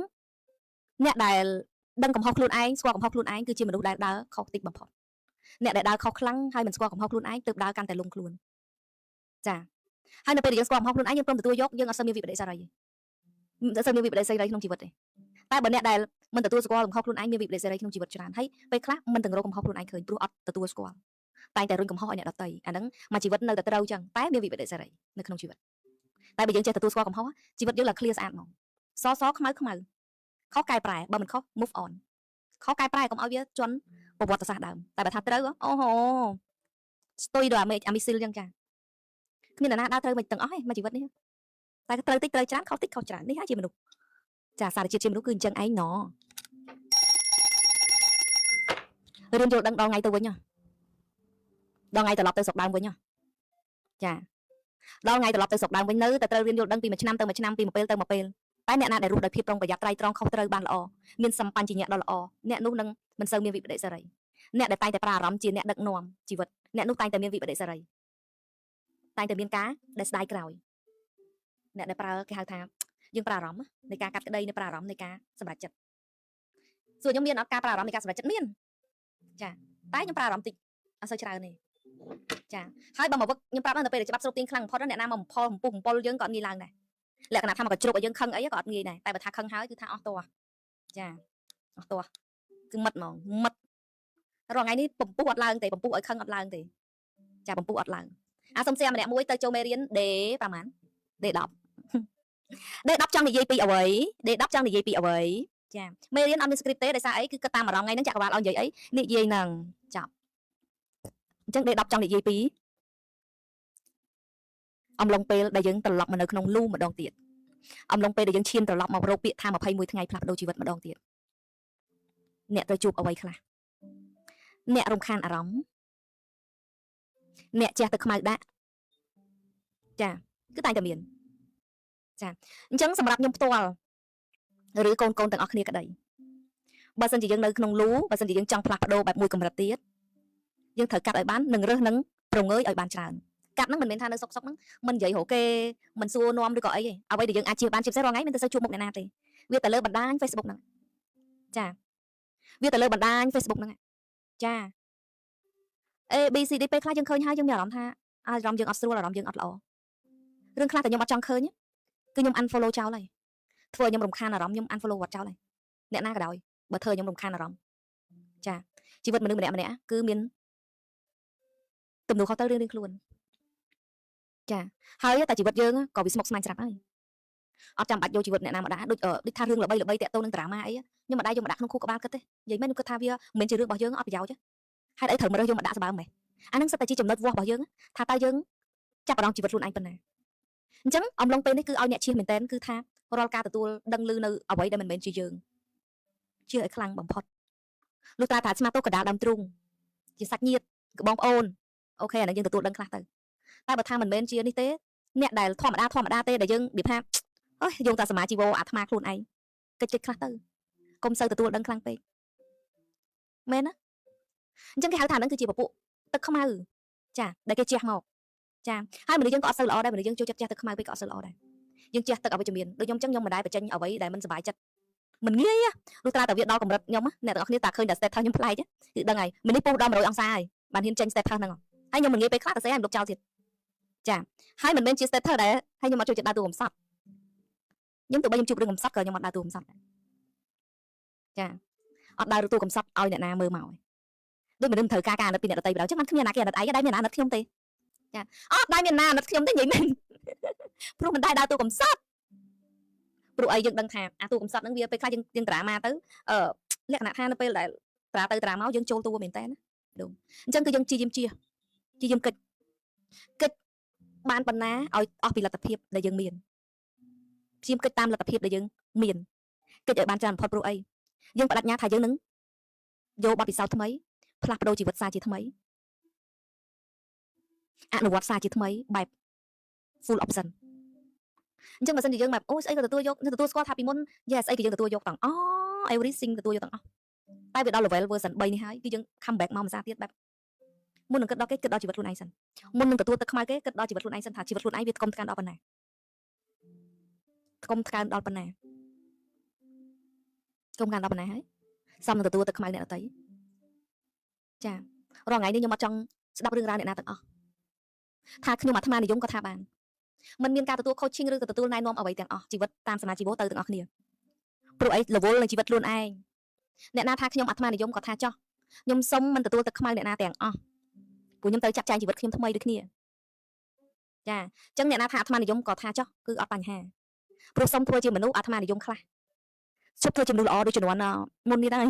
អ្នកដែលដឹងកំហុសខ្លួនឯងស្គាល់កំហុសខ្លួនឯងគឺជាមនុស្សដែលដើរខុសតិចបំផុតអ្នកដែលដើរខុសខ្លាំងហើយមិនស្គាល់កំហុសខ្លួនឯងទើបដើរកាន់តែលងខ្លួនចាហើយនៅពេលដែលយើងស្គាល់កំហុសខ្លួនឯងយើងព្រមទទួលយកយើងអត់សូវមានវិបត្តិសេរីទេមិនសូវមានវិបត្តិសេរីក្នុងជីវិតទេតែបើអ្នកដែលមិនទទួលស្គាល់កំហុសខ្លួនឯងមានវិបត្តិសេរីក្នុងជីវិតច្រើនហើយពេលខ្លះមិនទាំងរកកំហុសខ្លួនឯងឃើញព្រោះអត់ទទួលស្គាល់តែងតែរុញកំហុសឲ្យអ្នកដទៃអាហ្នឹងមួយជីវិតនៅតែត្រូវចឹងតែមានវិបត្តិសេរីនៅក្នុងជីវិតតែបើយើងចេះទទួលស្គាល់កំហុសជីវិតយើងឡើង clear ស្អាតហ្មងសសខ្មៅខ្មៅខុសកែប្រែបើមិនខុស move on ខុសកែប្រែកុំឲ្យវាជន់ប្រវត្តិសាស្ត្រដើមតែបើថាត្រូវអូហូស្ទុយដល់អាមេអាមីស៊ីលចឹងចាគ្មានអ្នកណាដើរត្រូវមិនទាំងអស់ទេមួយជីវិតនេះតែត្រូវតិចត្រូវច្រើនខុសតិចខុសច្រើននេះហើយជាមនុស្សចាសារជាតិជាមនុស្សគឺអញ្ចឹងឯងណរៀនយល់ដឹងដល់ថ្ងៃទៅវិញដល់ថ្ងៃត្រឡប់ទៅស្រុកដើមវិញចាដល់ថ្ងៃត្រឡប់ទៅស្រុកដើមវិញនៅតែត្រូវរៀនយល់ដឹងពីមួយឆ្នាំទៅមួយឆ្នាំពីមួយពេលទៅមួយពេលតែអ្នកណាដែលរស់ដោយភាពប្រុងប្រយ័ត្នត្រៃត្រងខុសត្រូវបានល្អមានសម្បញ្ញៈដ៏ល្អអ្នកនោះនឹងមិនសូវមានវិបត្តិសេរីអ្នកដែលតែងតែប្រើអារម្មណ៍ជាអ្នកដឹកនាំជីវិតអ្នកនោះតែងតែមានវិបត្តិសេរីតែងតែមានការដែលស្ដាយក្រោយអ្នកដែលប្រើគេហៅថាយើងប្រើអារម្មណ៍នៃការកាត់ក្តីនៃប្រើអារម្មណ៍នៃការសម្រេចចិត្តសួរខ្ញុំមានអត់ការប្រើអារម្មណ៍នៃការសម្រេចចិត្តមានចាតែខ្ញុំប្រើអារម្មណ៍តិចអត់សូវច្រើនទេចាហើយបើមកវឹកខ្ញុំប្រាប់ដល់ទៅពេលដែលច្បាប់ស្រូបទាញខ្លាំងបំផុតអ្នកណាមកបំផុលបំពុះបំពុលយើងក៏អត់ងាយឡើងដែរលក្ខណៈថាមកកជ្រុកឲ្យយើងខឹងអីក៏អត់ងាយដែរតែបើថាខឹងហើយគឺថាអស់តោះចាអស់តោះគឺមិតហ្មងមិតរាល់ថ្ងៃនេះបំពុះអត់ឡើងទេបំពុះឲ្យខឹងអត់ឡើងទេចាបំពុះអត់ឡើងអាសុំសៀម្នាក់មួយទៅចូលមេរៀន D ប្រហែល D10 D10 ចង់និយាយពីអ្វី D10 ចង់និយាយពីអ្វីចាមេរៀនអត់មាន script ទេដោយសារអីគឺគិតតាមអារម្មណ៍ថ្ងៃហ្នឹងចក្រវាលឲ្យនិយាយអីនិយាយហ្នឹងចាប់អញ្ចឹង D10 ចង់និយាយពីអំឡុងពេលដែលយើងត្រឡប់មកនៅក្នុងលូម្ដងទៀតអំឡុងពេលដែលយើងឈានត្រឡប់មករកពាក្យថា21ថ្ងៃផ្លាស់ប្ដូរជីវិតម្ដងទៀតអ្នកត្រូវជួបអ្វីខ្លះអ្នករំខានអារម្មណ៍អ្នកជះទៅខ្មៅដាក់ចាគឺតែងតែមានចាអញ្ចឹងសម្រាប់ខ្ញុំផ្ទាល់ឬកូនកូនទាំងអស់គ្នាក្តីបើសិនជាយើងនៅក្នុងលូបើសិនជាយើងចង់ផ្លាស់ប្ដូរបែបមួយកម្រិតទៀតយើងត្រូវកាត់ឲ្យបាននិងរើសនឹងប្រងើយឲ្យបានច្រើនកាត់ហ្នឹងមិនមែនថានៅសុកសុកហ្នឹងមិននិយាយរកគេមិនសួរនាំឬក៏អីទេអ្វីដែលយើងអាចជៀសបានជាពិសេសរាល់ថ្ងៃមិនទៅសូវជួបមុខអ្នកណាទេវាទៅលើបណ្ដាញ Facebook ហ្នឹងចាវាទៅលើបណ្ដាញ Facebook ហ្នឹងចា A B C D ពេលខ្លះយើងឃើញហើយយើងមានអារម្មណ៍ថាអារម្មណ៍យើងអត់ស្រួលអារម្មណ៍យើងអត់ល្អ រឿងខ្លះតែខ្ញុំអត់ចង់ឃើញគឺខ្ញុំ unfollow ចោលហើយធ្វើឲ្យខ្ញុំរំខានអារម្មណ៍ខ្ញុំ unfollow គាត់ចោលហើយអ្នកណាក៏ដោយបើធ្វើឲ្យខ្ញុំរំខានអារម្មណ៍ចាជីវិតមនុស្សម្នាក់ម្នាក់គឺមានទំនួលខុសត្រូវរៀងៗខ្លួនចាហើយតែជីវិតយើងក៏វាស្មុគស្មាញស្រាប់ហើយអត់ចាំបាច់យកជីវិតអ្នកណាមកដាក់ដូចដូចថារឿងល្បីល្បីតាក់ទងនឹងដ្រាម៉ាអីខ្ញុំមិនដែរយកមកដាក់ក្នុងខួរក្បាលគិតទេនិយាយមែនខ្ញុំគិតថាវាមិនមែនជារឿងរបស់យើងអត់ប្រយោជន៍ហេតុអីត្រូវមករើសយកមកដាក់សម្បើមម៉េចអានឹងសិតតែជាចំណុចវាស់របស់យើងថាតើយើងចាប់អារម្មណ៍ជីវិតខ្លួនឯងប៉ុណ្ណាអញ្ចឹងអំឡុងពេលនេះគឺឲ្យអ្នកជៀសមែនតើគឺថារាល់ការទទួលដឹងឮនៅអ្វីដែលមិនមែនជាយើងជឿឲ្យខ្លាំងបំផុតលុះត្រាថាស្មាតោកដាលដើមទ្រូងជាសាច់ញាតិកបងប្អូនអូខេអានឹងយើងទទួលដឹងខ្លះទៅតែបើថាមិនមែនជានេះទេអ្នកដែលធម្មតាធម្មតាទេដែលយើងនិយាយថាអើយយោងតាសមាជីវោអាត្មាខ្លួនឯងកិច្ចកិច្ចខ្លះទៅកុំសូវទទួលដឹងខ្លាំងពេកមែនណាអញ្ចឹងគេហៅថាហ្នឹងគឺជាពពួកទឹកខ្មៅចាដែលគេជះមកចាហើយមនុស្សយើងក៏អត់សូវល្អដែរមនុស្សយើងចូលចិត្តជះទឹកខ្មៅពេកក៏អត់សូវល្អដែរយើងជះទឹកអវិជ្ជមានដូចខ្ញុំអញ្ចឹងខ្ញុំមិនដែលបញ្ចេញអ្វីដែលមិនសប្បាយចិត្តមិនងាយលុះត្រាតែវាដល់កម្រិតខ្ញុំអ្នកទាំងអស់គ្នាតាឃើញតែ status ខ្ញុំប្លែកគឺដឹងហើយមិននេះពុះដល់100អង្សាហើយបានហ៊ានចេញ status ហ្នឹងហើយខ្ញុំមិនងាយពេលខ្លះតែស្អីឲ្យលុបចោលទៀតចាហើយមិនមែនជា status ដែរហើយខ្ញុំអត់ចូលចិត្តដើរតួកំសត់ខ្ញុំទោះបីខ្ញុំជួបរឿងកំសត់ក៏ខ្ញុំអត់ដើរតួកំសត់ដែរចាអត់ដើរតួកំសត់ឲ្យអ្នកណាមើលមកដូចមនុស្សត្រូវការការអាណិតពីអ្នកដទៃបណ្ដោយចឹងបានគ្មានអ្នកណាគេអាណិតឯងដែរមានអាណិតខ្ញុំទេចាអត់ដែរមានណាអាណិតខ្ញុំទេនិយាយមែនព្រោះមិនដែរដើរតួកំសត់ព្រោះអីយើងដឹងថាអាតួកំសត់ហ្នឹងវាពេលខ្លះយើងយើងត្រាម៉ាទៅអឺលក្ខណៈថានៅពេលដែលត្រាទៅត្រាមកយើងចូលតួមែនតើណាដងអញ្ចឹងគឺយើងជាយាមជាជាយាមកិច្ចកិច្ចបានប៉ុណ្ណាឲ្យអស់ពីលទ្ធភាពដែលយើងមានព្យាយាមកិច្ចតាមលទ្ធភាពដែលយើងមានកិច្ចឲ្យបានច្រើនបំផុតព្រោះអីយើងបដិញ្ញាថាយើងនឹងយកបទពិសោធន៍ថ្មីផ្លាស់ប្ដូរជីវិតសារជាថ្មីអនុវត្តសារជាថ្មីបែប full option អញ្ចឹងបើសិនជាយើងបែបអូស្អីក៏ទទួលយកទទួលស្គាល់ថាពីមុន yes ស្អីក៏យើងទទួលយកទាំងអស់ everything ទទួលយកទាំងអស់តែវាដល់ level version 3នេះហើយគឺយើង come back មកភាសាទៀតបែបមុននឹងគិតដល់គេគិតដល់ជីវិតខ្លួនឯងសិនមុននឹងទទួលទឹកខ្មៅគេគិតដល់ជីវិតខ្លួនឯងសិនថាជីវិតខ្លួនឯងវាថ្កុំថ្កើងដល់ប៉ុណ្ណាថ្កុំថ្កើងដល់ប៉ុណ្ណាថ្កុំថ្កើងដល់ប៉ុណ្ណាហើយសមនឹងទទួលទឹកខ្មៅអ្នកដទៃចារាល់ថ្ងៃនេះខ្ញុំអត់ចង់ស្ដាប់រឿងរ៉ាវអ្នកណាទាំងអស់ថាខ្ញុំអាត្មានិយមក៏ថាបានមិនមានការទទួល coaching ឬក៏ទទួលណែនាំអ្វីទាំងអស់ជីវិតតាមសមាជីវទៅទាំងអស់គ្នាព្រោះអីរវល់នឹងជីវិតខ្លួនឯងអ្នកណាថាខ្ញុំអាត្មានិយមក៏ថាចោះខ្ញុំសុំមិនទទួលទឹកខ្មៅអ្នកណាទាំងអស់ព្រោះខ្ញុំត្រូវចាត់ចែងជីវិតខ្ញុំថ្មីដូចគ្នាចាអញ្ចឹងអ្នកណាថាអាត្មានិយមក៏ថាចោះគឺអត់បញ្ហាព្រោះសុំធ្វើជាមនុស្សអាត្មានិយមខ្លះជប់ធ្វើជាមនុស្សល្អដូចជំនាន់មុននេះដែរ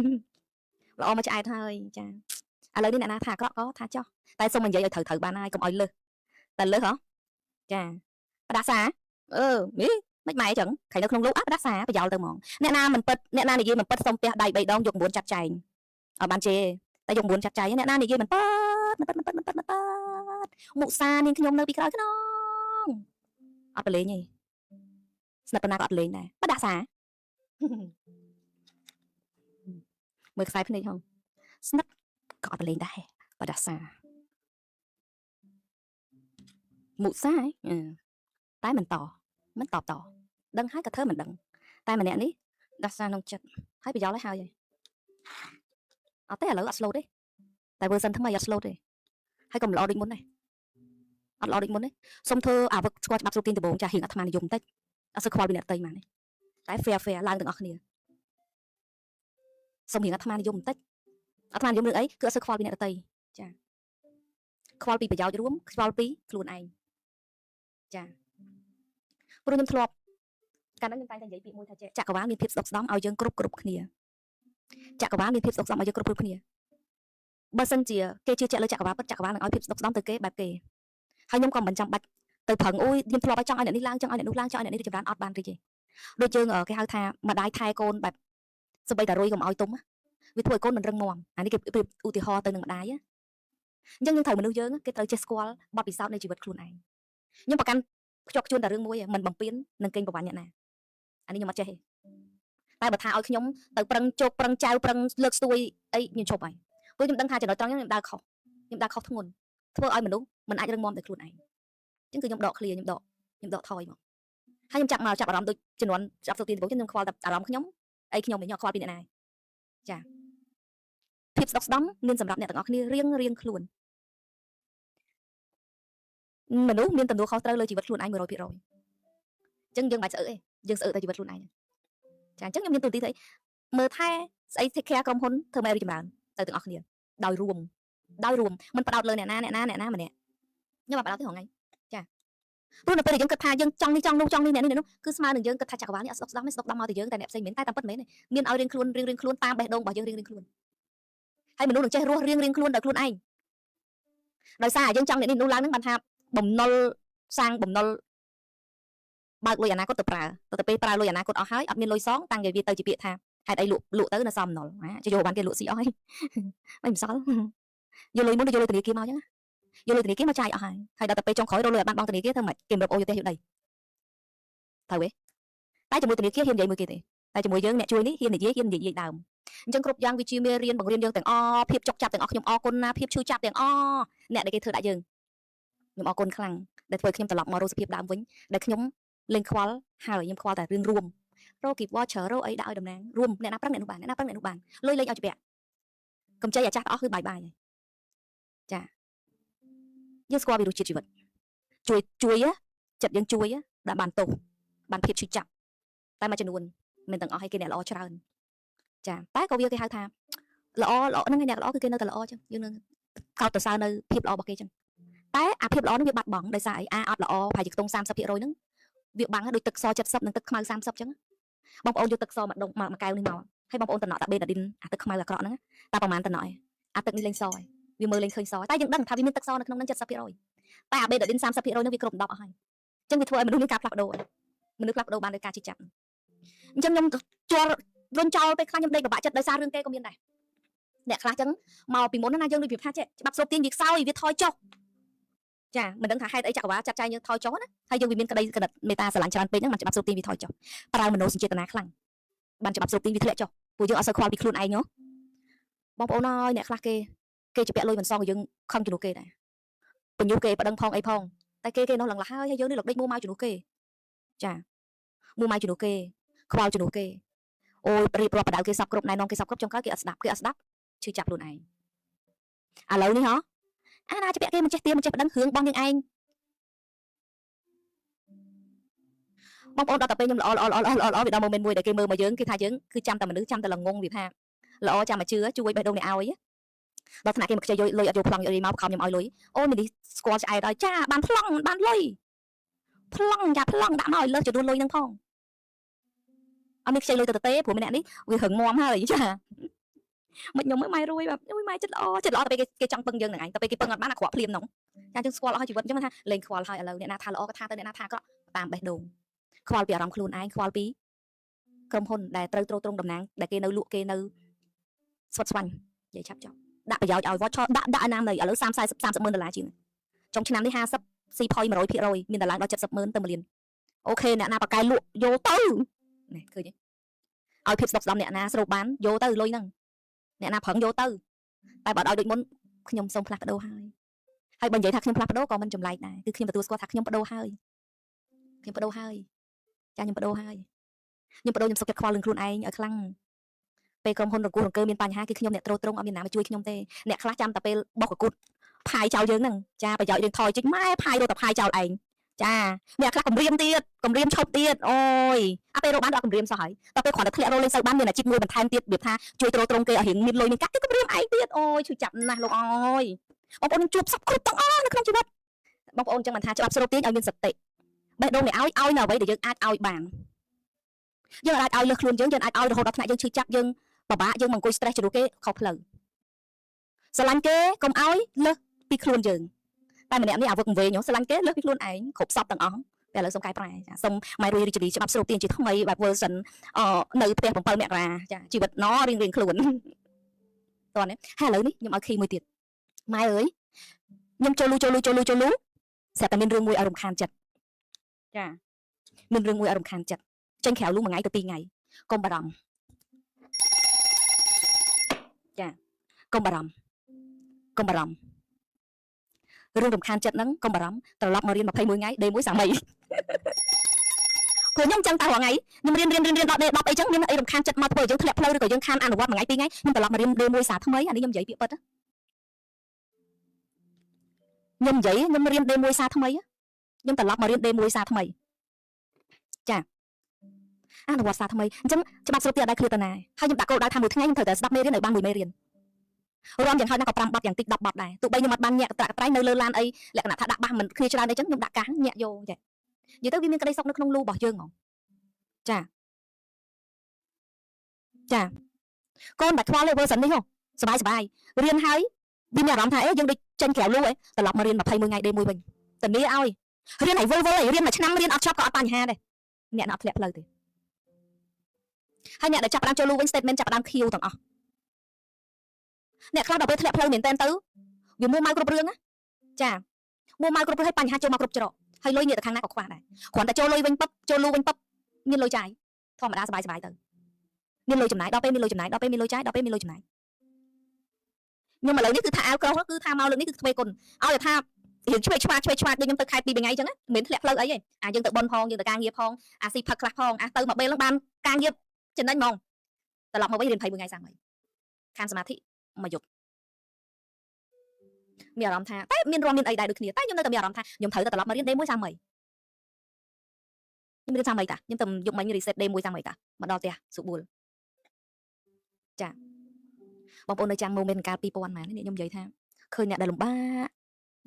ល្អមកឆ្អែតហើយចាឥឡូវនេះអ្នកណាថាអាក្រក់ក៏ថាចោះតែសុំនិយាយឲ្យត្រូវត្រូវបានហើយកុំឲ្យលើសតែលើសហ៎ចាផ្ដាសាអឺនេះមិនម៉ែចឹងខៃនៅក្នុងលោកអ่ะផ្ដាសាប្រយោលទៅហ្មងអ្នកណាមិនពិតអ្នកណានិយាយមិនពិតសុំផ្ទះដៃ3ដងយក9ចាត់ចែងអត់បានជេរតែយក9ចាត់ចែងអ្នកណានិយាយមិនពិតមិនពិតមិនពិតមិនពិតមិនពិតមុសានាងខ្ញុំនៅពីក្រោយខ្នងអត់ប្រលេងទេស្និទ្ធប៉ុណ្ណាក៏អត់លេងដែរផ្ដាសាមើលខ្សែភ្នែកហងស្និទ្ធក៏អត់ប្រលេងដែរផ្ដាសាមុសាតែមិនតមិនតបតដឹងហើយក៏ធ្វើមិនដឹងតែម្នាក់នេះដាស់សារក្នុងចិត្តហើយប្រយោលឲ្យហើយអត់ទេឥឡូវអត់ slow ទេតែ version ថ្មីអត់ slow ទេហើយកុំល្អដូចមុនដែរអត់ល្អដូចមុនទេសុំធ្វើអាវឹកស្គាល់ច្បាប់ស្រុកទាញដំបងចាស់រៀងអាត្មានិយមបន្តិចអត់សូវខ្វល់ពីអ្នកដទៃម៉ានេះតែ fair fair ឡើងទាំងអស់គ្នាសុំរៀងអាត្មានិយមបន្តិចអាត្មានិយមរឿងអីគឺអត់សូវខ្វល់ពីអ្នកដទៃចាខ្វល់ពីប្រយោជន៍រួមខ្វល់ពីខ្លួនឯងចាព្រោះខ្ញុំធ្លាប់កាលហ្នឹងខ្ញុំតែងតែនិយាយពាក្យមួយថាចក្រវាលមានភាពស្ដុកស្ដំឲ្យយើងគ្រប់គ្រប់គ្នាចក្រវាលមានភាពស្ដុកស្ដំឲ្យយើងគ្រប់គ្រប់គ្នាបើសិនជាគេជឿជាក់លើចក្រវាលពិតចក្រវាលនឹងឲ្យភាពស្ដុកស្ដំទៅគេបែបគេហើយខ្ញុំក៏មិនចាំបាច់ទៅប្រឹងអូយខ្ញុំធ្លាប់ឲ្យចង់ឲ្យអ្នកនេះឡើងចង់ឲ្យអ្នកនោះឡើងចង់ឲ្យអ្នកនេះរីកចម្រើនអត់បានទេដូចយើងគេហៅថាម្ដាយថែកូនបែបសម្បីតែរុយកុំឲ្យទុំវាធ្វើឲ្យកូនមិនរឹងមាំអានេះគេប្រៀបឧទាហរណ៍ទៅនឹងម្ដាយអញ្ចឹងយើងត្រូវមនុស្សយើងគេត្រូវចេះស្គាល់បទពិសោធន៍នៃជីវិតខ្លួនឯងខ្ញុំប្រកាន់ខ្ជាប់ខ្ជួនតែរឿងមួយមិនបំពេញនឹងកេងប្រវ័ញ្ចអ្នកណាអានេះខ្ញុំអត់ចេះទេតែបើថាឲ្យខ្ញុំទៅប្រឹងជោគប្រឹងចៅប្រឹងលើកស្ទួយអីខ្ញុំឈប់ហើយព្រោះខ្ញុំដឹងថាចំណុចត្រង់ខ្ញុំដើរខុសខ្ញុំដើរខុសធ្ងន់ធ្វើឲ្យមនុស្សមិនអាចរឹងមាំដោយខ្លួនឯងអញ្ចឹងគឺខ្ញុំដកឃ្លាខ្ញុំដកខ្ញុំដកថយមកហើយខ្ញុំចាប់មកចាប់អារម្មណ៍ដូចជំនាន់ចាប់សុទានដំបូងខ្ញុំខ្វល់តែអារម្មណ៍ខ្ញុំអីខ្ញុំវិញខ្ញុំខ្វល់ពីអ្នកណាចាភាពស្ដុកស្ដំមានសម្រាប់អ្នកទាំងអស់គ្នារៀងរៀងខ្លួន មនុស្សមានទំនួលខុសត្រូវលើជីវិតខ្លួនឯង100%អញ្ចឹងយើងមិនបាច់ស្អើទេយើងស្អើតែជីវិតខ្លួនឯងចាអញ្ចឹងខ្ញុំមានទូនទីស្អីមើលថែស្អី take care ក្រុមហ៊ុនធ្វើម៉េចរីចម្រើនទៅទាំងអស់គ្នាដោយរួមដោយរួមមិនផ្ដោតលើអ្នកណាអ្នកណាអ្នកណាម្នាក់ខ្ញុំអត់ផ្ដោតទេថ្ងៃចាព្រោះនៅពេលដែលយើងគិតថាយើងចង់នេះចង់នោះចង់នេះអ្នកនេះអ្នកនោះគឺស្មើនឹងយើងគិតថាចក្រវាលនេះអត់ស្ដុកស្ដំទេស្ដុកស្ដំមកតែយើងតែអ្នកផ្សេងមិនតែតាមពិតមែនទេមានឲ្យរៀងខ្លួនរៀងរៀងខ្លួនតាមបេះដូងរបស់យើងរៀងរៀងខ្លួនហើយមនុស្សនឹងចេះរស់រៀងរៀងខ្លួនដោយខ្លួនឯងដោយសារយើងចង់អ្នកនេះនោះឡើងនឹងបានថាបំណុលសាងបំណុលបើកលុយអនាគតទៅប្រើទៅពេលប្រើលុយអនាគតអស់ហើយអត់មានលុយសងតាំងឲ្យវាទៅជាពាក្យថាហេតុអីលក់លក់ទៅនៅសមបំណុលណាជយកបានគេលក់ស៊ីអស់ហើយមិនសល់យកលុយមុនទៅយកលុយធនាគារមកអញ្ចឹងយកលុយធនាគារមកចាយអស់ហើយហើយដល់ទៅពេលចុងក្រោយរកលុយឲ្យបានបង់ធនាគារធ្វើម៉េចគេមិនរកអូយកផ្ទះយកដីត្រូវទេតែជាមួយធនាគារហ៊ាននិយាយមួយគេទេតែជាមួយយើងអ្នកជួយនេះហ៊ាននិយាយហ៊ាននិយាយដើមអញ្ចឹងគ្រប់យ៉ាងវាជាមេរៀនបង្រៀនយើងទាំងអស់ភាពចុកចាប់ទាំងអស់ខ្ញុំអរគុណណាភាពឈឺចាប់ទាំងអស់អ្នកដែលគេធ្វើដាក់យើងខ្ញុំអរគុណខ្លាំងដែលធ្វើខ្ញុំត្រឡប់មករកសភាពដើមវិញដែលខ្ញុំលេងខ្វល់ហើយខ្ញុំខ្វល់តែរឿងរួមរកគី voucher រកអីដាក់ឲ្យតំណាងរួមអ្នកណាប្រឹងអ្នកនោះបានអ្នកណាប្រឹងអ្នកនោះបានលុយលេងឲ្យជាពាក់កំចីអាចាស់ទាំងអស់គឺបាយបាយចាយើងស្គាល់ពីរសជាតិជីវិតជួយជួយចិត្តយើងជួយដែលបានទោសបានភាពឈឺចាប់តែមួយចំនួនមិនទាំងអស់ឲ្យគេអ្នកល្អច្រើនចាតែក៏វាគេហៅថាល្អល្អហ្នឹងឯអ្នកល្អគឺគេនៅតែល្អចឹងយើងនឹងកោតសរសើរនៅភាពល្អរបស់គេចឹងតែអាភាពល្អហ្នឹងវាបាត់បង់ដោយសារអីអាអត់ល្អប្រហែលជាខ្ទង់30%ហ្នឹងវាបាំងដូចទឹកស70និងទឹកខ្មៅ30ចឹងបងប្អូនយកទឹកសមកដុំមួយកែវនេះមកហើយបងប្អូនតំណក់តាបេតាឌីនអាទឹកខ្មៅអាក្រក់ហ្នឹងតែប្រហែលតំណក់ឯងអាទឹកនេះលេងសហើយវាមើលលេងឃើញសតែយើងដឹងថាវាមានទឹកសនៅក្នុងហ្នឹង70%តែអាបេតាឌីន30%ហ្នឹងវាគ្រប់10អស់ហើយអញ្ចឹងវាធ្វើឲ្យមនុស្សមានការផ្លាស់ប្ដូរមនុស្សផ្លាស់ប្ដូរបានដោយការជិះចាប់អញ្ចឹងខ្ញុំជល់រុញចោលពេលខ្លះខ្ញុំដេកពិបាកចិត្តដោយសាររឿងគេក៏មានដែរអ្នកខ្លះចឹងមកពីមុនណាយើងដូចវាថាចេះច្បាប់ស្រូបទាញវាខ្សោយវាថយចុះចាមិនដឹងថាហេតុអីចក្រវាលចាត់ចែងយើងថយចុះណាហើយយើងវាមានក្តីកណិតមេត្តាស្រឡាញ់ច្រើនពេកហ្នឹងបានច្បាប់ស្រូបទាញវាថយចុះប្រើមโนសញ្ចេតនាខ្លាំងបានច្បាប់ស្រូបទាញវាធ្លាក់ចុះពួកយើងអត់សូវខ្វល់ពីខ្លួនឯងហ៎បងប្អូនអើយអ្នកខ្លះគេគេជពាក់លុយមិនសងយើងខឹងជំនួសគេដែរបញ្ញុះគេប្តឹងផងអីផងតែគេគេនោះឡើងលហើយហើយយើងនេះលុកដេកមួម៉ៅជំនួសគេចាមួម៉ៅជំនួសគេខ្វល់ជំនួសគេអូយរៀបរាប់បដៅគេសពគ្រប់ណែនាំគេសពគ្រប់ចុងក្រោយគេអត់ស្ដាប់គេអត់ស្ដាប់ឈឺចាប់ខ្លួនឯងឥឡូវនេះហ៎អាណាជពាក់គេមិនចេះទាមិនចេះប្តឹងរឿងរបស់នាងឯងបងប្អូនដល់តែពេលខ្ញុំល្អល្អល្អល្អល្អវាដល់ moment មួយដែលគេមើលមកយើងគេថាយើងគឺចាំតែមនុស្សចាំតែល្ងងវាថាល្អចាំមកជឿជួយបេះដូងនេះឲ្យដល់ថ្នាក់គេមកខ្ចីលុយអត់យកប្លង់យកមកខំខ្ញុំឲ្យលុយអូមីនេះស្គាល់ឆ្អែតឲ្យចាបានប្លង់បានលុយប្លង់ចាប្លង់ដាក់មកឲ្យលើសចំនួនលុយនឹងផងអត់មានខ្ចីលុយទៅទេព្រោះម្នាក់នេះវារឹងមាំហើយចាមិនខ្ញុំម៉ែរួយបែបអូយម៉ែចិត្តល្អចិត្តល្អតែពេលគេចង់ពឹងយើងនឹងឯងតែពេលគេពឹងអត់បានអាក្រក់ភ្លាមនោះចាយើងស្គាល់អស់ជីវិតអញ្ចឹងថាលេងខ្វល់ហើយឥឡូវអ្នកណាថាល្អក៏ថាទៅអ្នកណាថាអាក្រក់តាមបេះដូងខ្វល់ពីអារម្មណ៍ខ្លួនឯងខ្វល់ពីក្រុមហ៊ុនដែលត្រូវទ្រទ្រង់តំណាងដែលគេនៅលក់គេនៅស្វិតស្វាញ់និយាយឆាប់ចប់ដាក់ប្រយោជន៍ឲ្យ voucher ដាក់ដាក់ឲ្យណាមនៅឥឡូវ30 40 30ម៉ឺនដុល្លារជាងចុងឆ្នាំនេះ50ស៊ីផុយ100%មានតម្លៃដល់70ម៉ឺនទៅ1លានអូខេអ្នកណាបកកែលក់យកទៅនេះឃើញទេឲ្យភាពស្ដុកស្ដំអ្នកណាស្រូបបានយកទៅលុយហ្នឹងអ្នកណាប្រឹងយកទៅតែបើឲ្យដូចមុនខ្ញុំសូមផ្លាស់ប្ដូរហើយហើយបើនិយាយថាខ្ញុំផ្លាស់ប្ដូរក៏មិនចម្លែកដែរគឺខ្ញុំទទួលស្គាល់ថាខ្ញុំប្ដូរហើយខ្ញុំប្ដូរហើយចាខ្ញុំប្ដូរហើយខ្ញុំប្ដូរខ្ញុំសុខចិត្តខ្វល់រឿងខ្លួនឯងឲ្យខ្លាំងពេលក្រុមហ៊ុនរង្គោះរង្គើមានបញ្ហាគឺខ្ញុំអ្នកទ្រទ្រង់អត់មានណាមកជួយខ្ញុំទេអ្នកខ្លះចាំតែពេលបោះកគុតផាយចោលយើងហ្នឹងចាប្រយោជន៍យើងថយជិញម៉ែផាយរត់តែផាយចោលឯងចាអ្នកខ្លះគម្រាមទៀតគម្រាមឈប់ទៀតអូយអាពេលរកបានដល់គម្រាមសោះហើយតែពេលគ្រាន់តែធ្លាក់រកលេងសូវបានមានអាជីពមួយបន្ថែមទៀតរបៀបថាជួយទ្រទ្រង់គេឲ្យរៀងមានលុយមានកាក់គេគម្រាមឯងទៀតអូយឈឺចាប់ណាស់លោកអើយបងប្អូននឹងជួបសពគ្រប់ទាំងអស់នៅក្នុងជីវិតបងប្អូនចឹងមិនថាច្បាប់ស្រូបទាញឲ្យមានសតិបេះដូងនេះឲ្យឲ្យនៅអ្វីដែលយើងអាចឲ្យបានយើងអាចឲ្យលើសខ្លួនយើងយើងអាចឲ្យរហូតដល់ថ្នាក់យើងឈឺចាប់យើងពិបាកយើងមកអង្គុយ stress ជំនួសគេខុសផ្លូវស្រឡាញ់គេកុំឲ្យលើសពីខ្លួនយើងតែម្នាក់នេះអាវឹកវែងស្រឡាញ់គេលើសពីខ្លួនឯងគ្រប់សពទាំងអស់តែឥឡូវសូមកែប្រែចាសូមម៉ែរួយរីករាយច្បាប់ស្រូបទាញជាថ្មីបែប version នៅផ្ទះ7មករាចាជីវិតណរៀងរៀងខ្លួនតោះនេះហើយឥឡូវនេះខ្ញុំឲ្យ key មួយទៀតម៉ែអើយខ្ញុំចូលលូចូលលូចូលលូចូលលូស្រាប់តែមានរឿងមួយឲ្យរំខានចិត្តចាមានរឿងមួយឲ្យរំខានចិត្តចេញក្រៅលូមួយថ្ងៃទៅពីរថ្ងៃកុំបារម្ភចាកុំបារម្ភកុំបារម្ភរឿងរំខានចិត្តហ្នឹងកុំបារម្ភត្រឡប់មករៀន21ថ្ងៃ D1 សាមីព្រោះខ្ញុំចឹងតើរាល់ថ្ងៃខ្ញុំរៀនរៀនរៀនរៀនដល់ D10 អីចឹងមានអីរំខានចិត្តមកធ្វើឲ្យយើងធ្លាក់ផ្លូវឬក៏យើងខានអនុវត្តមួយថ្ងៃពីរថ្ងៃខ្ញុំត្រឡប់មករៀន D1 សាថ្មីអានេះខ្ញុំនិយាយពាក្យពិត ខ្ញុំនិយាយខ្ញុំរៀន D1 សាថ្មីខ្ញុំត្រឡប់មករៀន D1 សាថ្មីចាអនុវត្តសាថ្មីអញ្ចឹងច្បាប់ស្រុកទីអត់ដែរឃ្លាតតាណាហើយខ្ញុំដាក់គោលដៅថាមួយថ្ងៃខ្ញុំត្រូវតែស្ដាប់មេរៀនឲ្យបានមួយមេរៀនរួមយ៉ាងហោចណាស់ក៏5បទយ៉ាងតិច10បទដែរទោះបីខ្ញុំអត់បានញាក់ត្រាក់ត្រៃនៅលើឡានអីលក្ខណៈថាដាក់បាសមិនគ្នាច្រើនអីចឹងខ្ញុំដាក់កាសញាក់យកចានិយាយទៅវាមានក្តីសុខនៅក្នុងលូរបស់យើងហ្មងចាចាកូនបាច់ខ្វល់ទេ version នេះហ៎សบายសบายរៀនហើយវាមានអារម្មណ៍ថាអេយើងដូចចេញក្រៅលូអីត្រឡប់មករៀន21ថ្ងៃ day 1វិញធានាឲ្យរៀនឲ្យវិលវិលឲ្យរៀនមួយឆ្នាំរៀនអត់ចប់ក៏អត់បញ្ហាដែរអ្នកអត់ធ្លាក់ផ្លូវទេហើយអ្នកដែលចាប់ផ្ដើមចូលលូវិញ statement ចាប់ផ្ដើមខៀវទាំងអស់អ្នកខ្លះដល់ពេលធ្លាក់ផ្លូវមែនតែនទៅវាមួម៉ៅគ្រប់រឿងណាចាមួម៉ៅគ្រប់រឿងហើយបញ្ហាចូលមកគ្រប់ច្រកហើយលុយងាកទៅខាងណាក៏ខ្វះដែរគ្រាន់តែចូលលុយវិញពឹបចូលលូវិញពឹបមានលុយចាយធម្មតាសบายសบายទៅមានលុយចំណាយដល់ពេលមានលុយចំណាយដល់ពេលមានលុយចាយដល់ពេលមានលុយចំណាយខ្ញុំឥឡូវនេះគឺថាអាវក្រោះគឺថាមកលើកនេះគឺទ្វេគុណឲ្យតែថារៀងឆ្វេងឆ្វាឆ្វេងឆ្វាដូចខ្ញុំទៅខេត្តពីរថ្ងៃអញ្ចឹងមិនមែនធ្លាក់ផ្លូវអីទេអាយើងទៅប៉ុនផងយើងទៅការងារផងអាស៊ីផឹកខ្លះផងអាទៅមកពេលហ្នឹងបានការងារចំណេញហ្មងត្រឡប់មកវិញរៀន21ថ្ងៃសាមីខានសមាធិមកយប់មានអារម្មណ៍ថាតែមានរំមានអីដែរដូចគ្នាតែខ្ញុំនៅតែមានអារម្មណ៍ថាខ្ញុំត្រូវតែត្រឡប់មករៀន D1 សាមីខ្ញុំរៀនសាមីតាខ្ញុំទៅយប់មិញ reset D1 សាមីតាមកដល់ផ្ទះសុបួលចាបងប្អូននៅចាំ moment កាល2000ម៉ាននេះខ្ញុំនិយាយថាឃើញអ្នកដែលលំបាក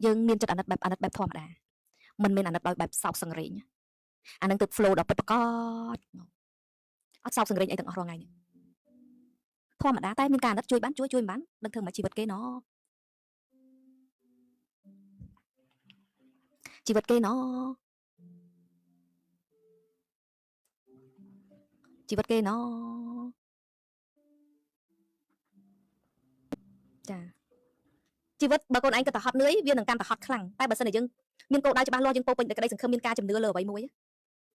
យើងមានចិត្តអាណិតបែបអាណិតបែបធម្មតាមិនមែនអាណិតដោយបែបសោកសង្រេងអានឹងទៅ flow ដល់ពិតប្រាកដអត់សោកសង្រេងអីទាំងអស់រាល់ថ្ងៃនេះធម្មតាតែមានការអាណិតជួយបានជួយជួយមិនបានដឹងធ្វើមកជីវិតគេណជីវិតគេណជីវិតគេណចាជីវិតបើកូនឯងក៏តែហត់នឿយវានឹងកាន់តែហត់ខ្លាំងតែបើសិនជាយើងមានគោលដៅច្បាស់លាស់យើងពោពេញដោយក្តីសង្ឃឹមមានការជំនឿលើអ្វីមួយ